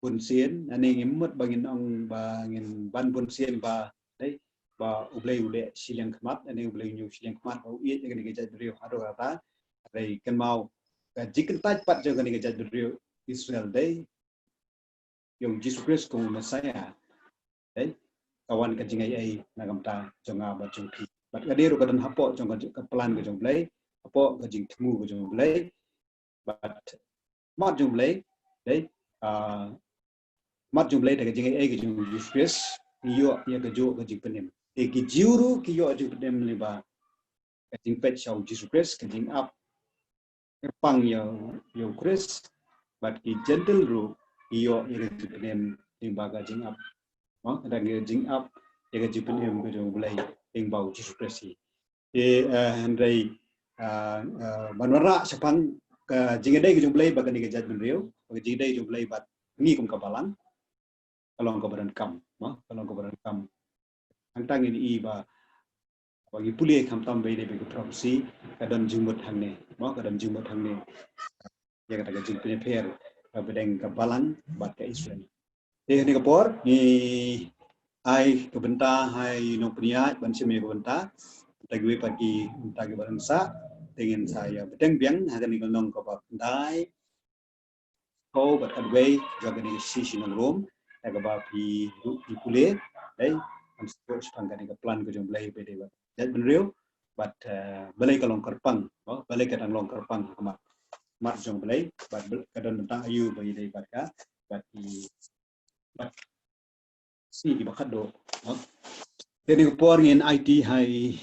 bunsien, hangne ngim mut ba ngin ong ba ngin ban bunsien ba, dei, ba u Blei u leh shiliang khmat, hangne u Blei u ñiew shiliang khmat, ba u ïeit ïa kane ka jaitbynriew haduh katta. Dei, kynmaw ka jingkyntait pat jong kane ka jaitbynriew Israel dei ïa u Jisu Khrist kum u Messiah. Dei, ka wan ka jingaiei na ka bynta jong nga bad jong phi. Bad ka dei ruh ka don hapoh jong ka, ka plan ka jong u Blei, hapoh ka jingthmu ka jong u Blei. Bad mat jong u Blei, dei, ah, mat jong u Blei da ka jingaiei ka jong u Jisu Khrist, ngi ïoh ïa kajuh ka jingpynim. Te ki Jiw ruh ki ïoh jingpynim lyngba ka jingpeit sha u Jisu Khrist, ka jingap kyrpang ïa, ïa u Khrist, bad ki Jentil ruh ki ïoh ïa ka jingpynim lyngba ka jingap. Mo, ka dang ïa jingap ïa ka jingpynim ka jong u Blei lyngba u Jisu Khrist hi. Te, eh, hynrei, eh, eh, ban wanrah shaphang ka jingïadei ka jong u Blei bad kane ka jaitbynriew, bad ka jingïadei ka jong u Blei bad ngi kum ka balang. Ka long kaba donkam, mo, ka long kaba donkam. Hangta ngin i ba, ba ngi pule khamtam ba ine ba ka prophecy, ka don jingmut hangne, mo, ka don jingmut hangne. Ïa kata ka jingpynïapher, ka pdeng ka balang bad ka Israel. Te ha kane ka por, ngi ai ka bynta ha i nongpynïaid ban shim ïa ka bynta. Bynta kiwei pat ki bynta kiba dang sah, te ngin sa ïa bteng biang ha kane ka lynnong kaba khyndai. Ko bad katwei jong kane ka shisha nongrum, ïa kaba phi ruh phi pule, eh, ngam sngewthuh shaphang kane ka plan ka jong U Blei ba dei bad jaitbynriew, bad, eh, balei ka long kyrpang, no? Balei ka dang long kyrpang ha khmat, khmat jong U Blei, bad bal-, ka don tang aïu ba ïadei bad ka, bad ki, bad shi kiba khatduh, no? Te kane ka por ngin aiti ha i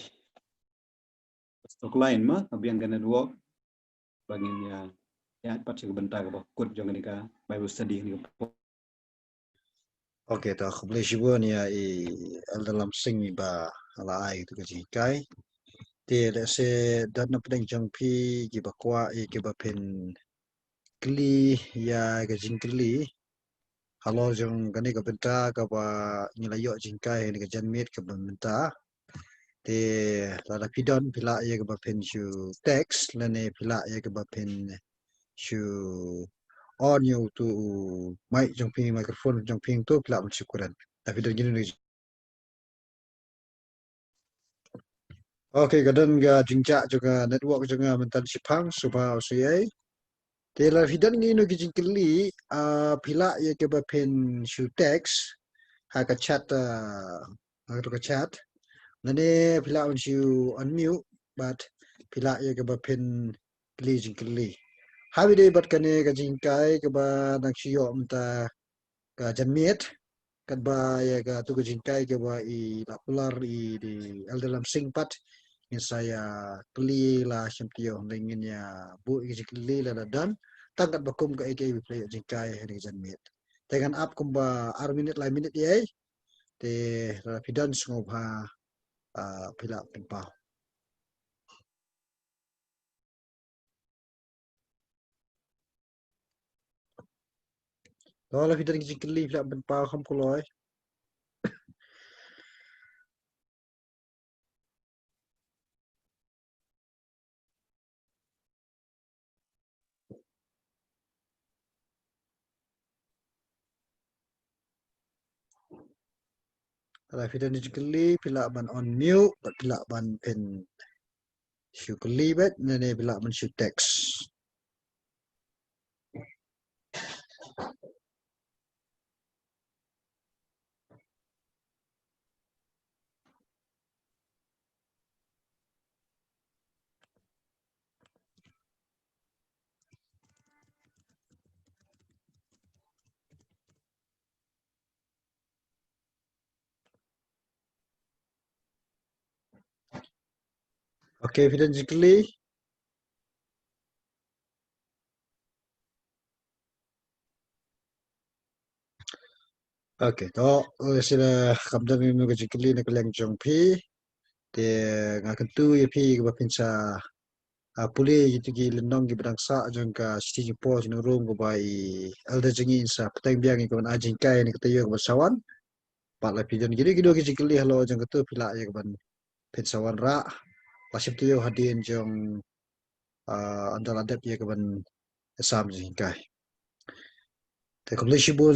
Pastor Klein ma, ka biang ka network. Ba ngin ïa, ïa pat sha ka bynta kaba kut jong kane ka Bible study kane ka por. Okay, to khublei shibun ïa i Elder Lamsing ba la ai tu ka jinghikai. Te lehse don na pdeng jong phi kiba kwah ïa kiba phin kylli ïa ka jingkylli halor jong kane ka bynta kaba ngi la ïoh jinghikai ha kane ka janmiet kaba mynta. Te lada phi don phi lah ïa kaba phin shu text lane phi lah ïa kaba phin shu on ïa utu u mic jong phi, microphone jong phi, to phi lah ban shu kren. Lada phi don kine. Okay, ka don ka jingjia jong ka network jong nga mynta shipang, sngewbha sngewbha. Te lada phi don kino ki jingkylli, ah, phi lah ïa kaba phin shu text ha ka chat, ah, ha ka chat. Lane phi lah ban shu unmute bad phi lah ïa kaba phin kylli jingkylli. Haba ïadei bad kane ka jinghikai kaba dang shu ïoh mynta ka janmiet, katba ïa katu ka jinghikai kaba i la kular i dei Elder Lamsing pat, ngin sa ïa kylli la shim taïew, ngin ïa buh ïa ka jingkylli lada don tang katba kum kaei kaei ba phi la ïoh jinghikai ha kane ka janmiet. Te ngan ap kumba ar minit lai minit ïa, te lada phi don sngewbha, ah, phi lah pynpaw. To lada phi don ki jingkylli phi lah pynpaw kham kloi. Lada phi don jingkylli phi lah ban unmute bad phi lah ban phin shu kylli bad lane phi lah ban shu text. Okay, phi don jingkylli. Okay, to, eh, sila kam don ïa ka jingkylli na ka liang jong phi. Te nga kyntu ïa phi kaba phin sa, ah, pule ïa kito ki lynnong kiba dang sah jong ka Shithi Jingpor Shnong Rum kaba i Elder jong ngi in sa pynbiang ïa kaban ai jinghikai ha kata ka taïew kaba sa wan. Bad lada phi don kino kino ki jingkylli halor jong kato phi lah ïa kaban phin sa wanrah la shim taïew hadien jong, ah, ynda la dep ïa kaban sam jinghikai. Te khublei shibun,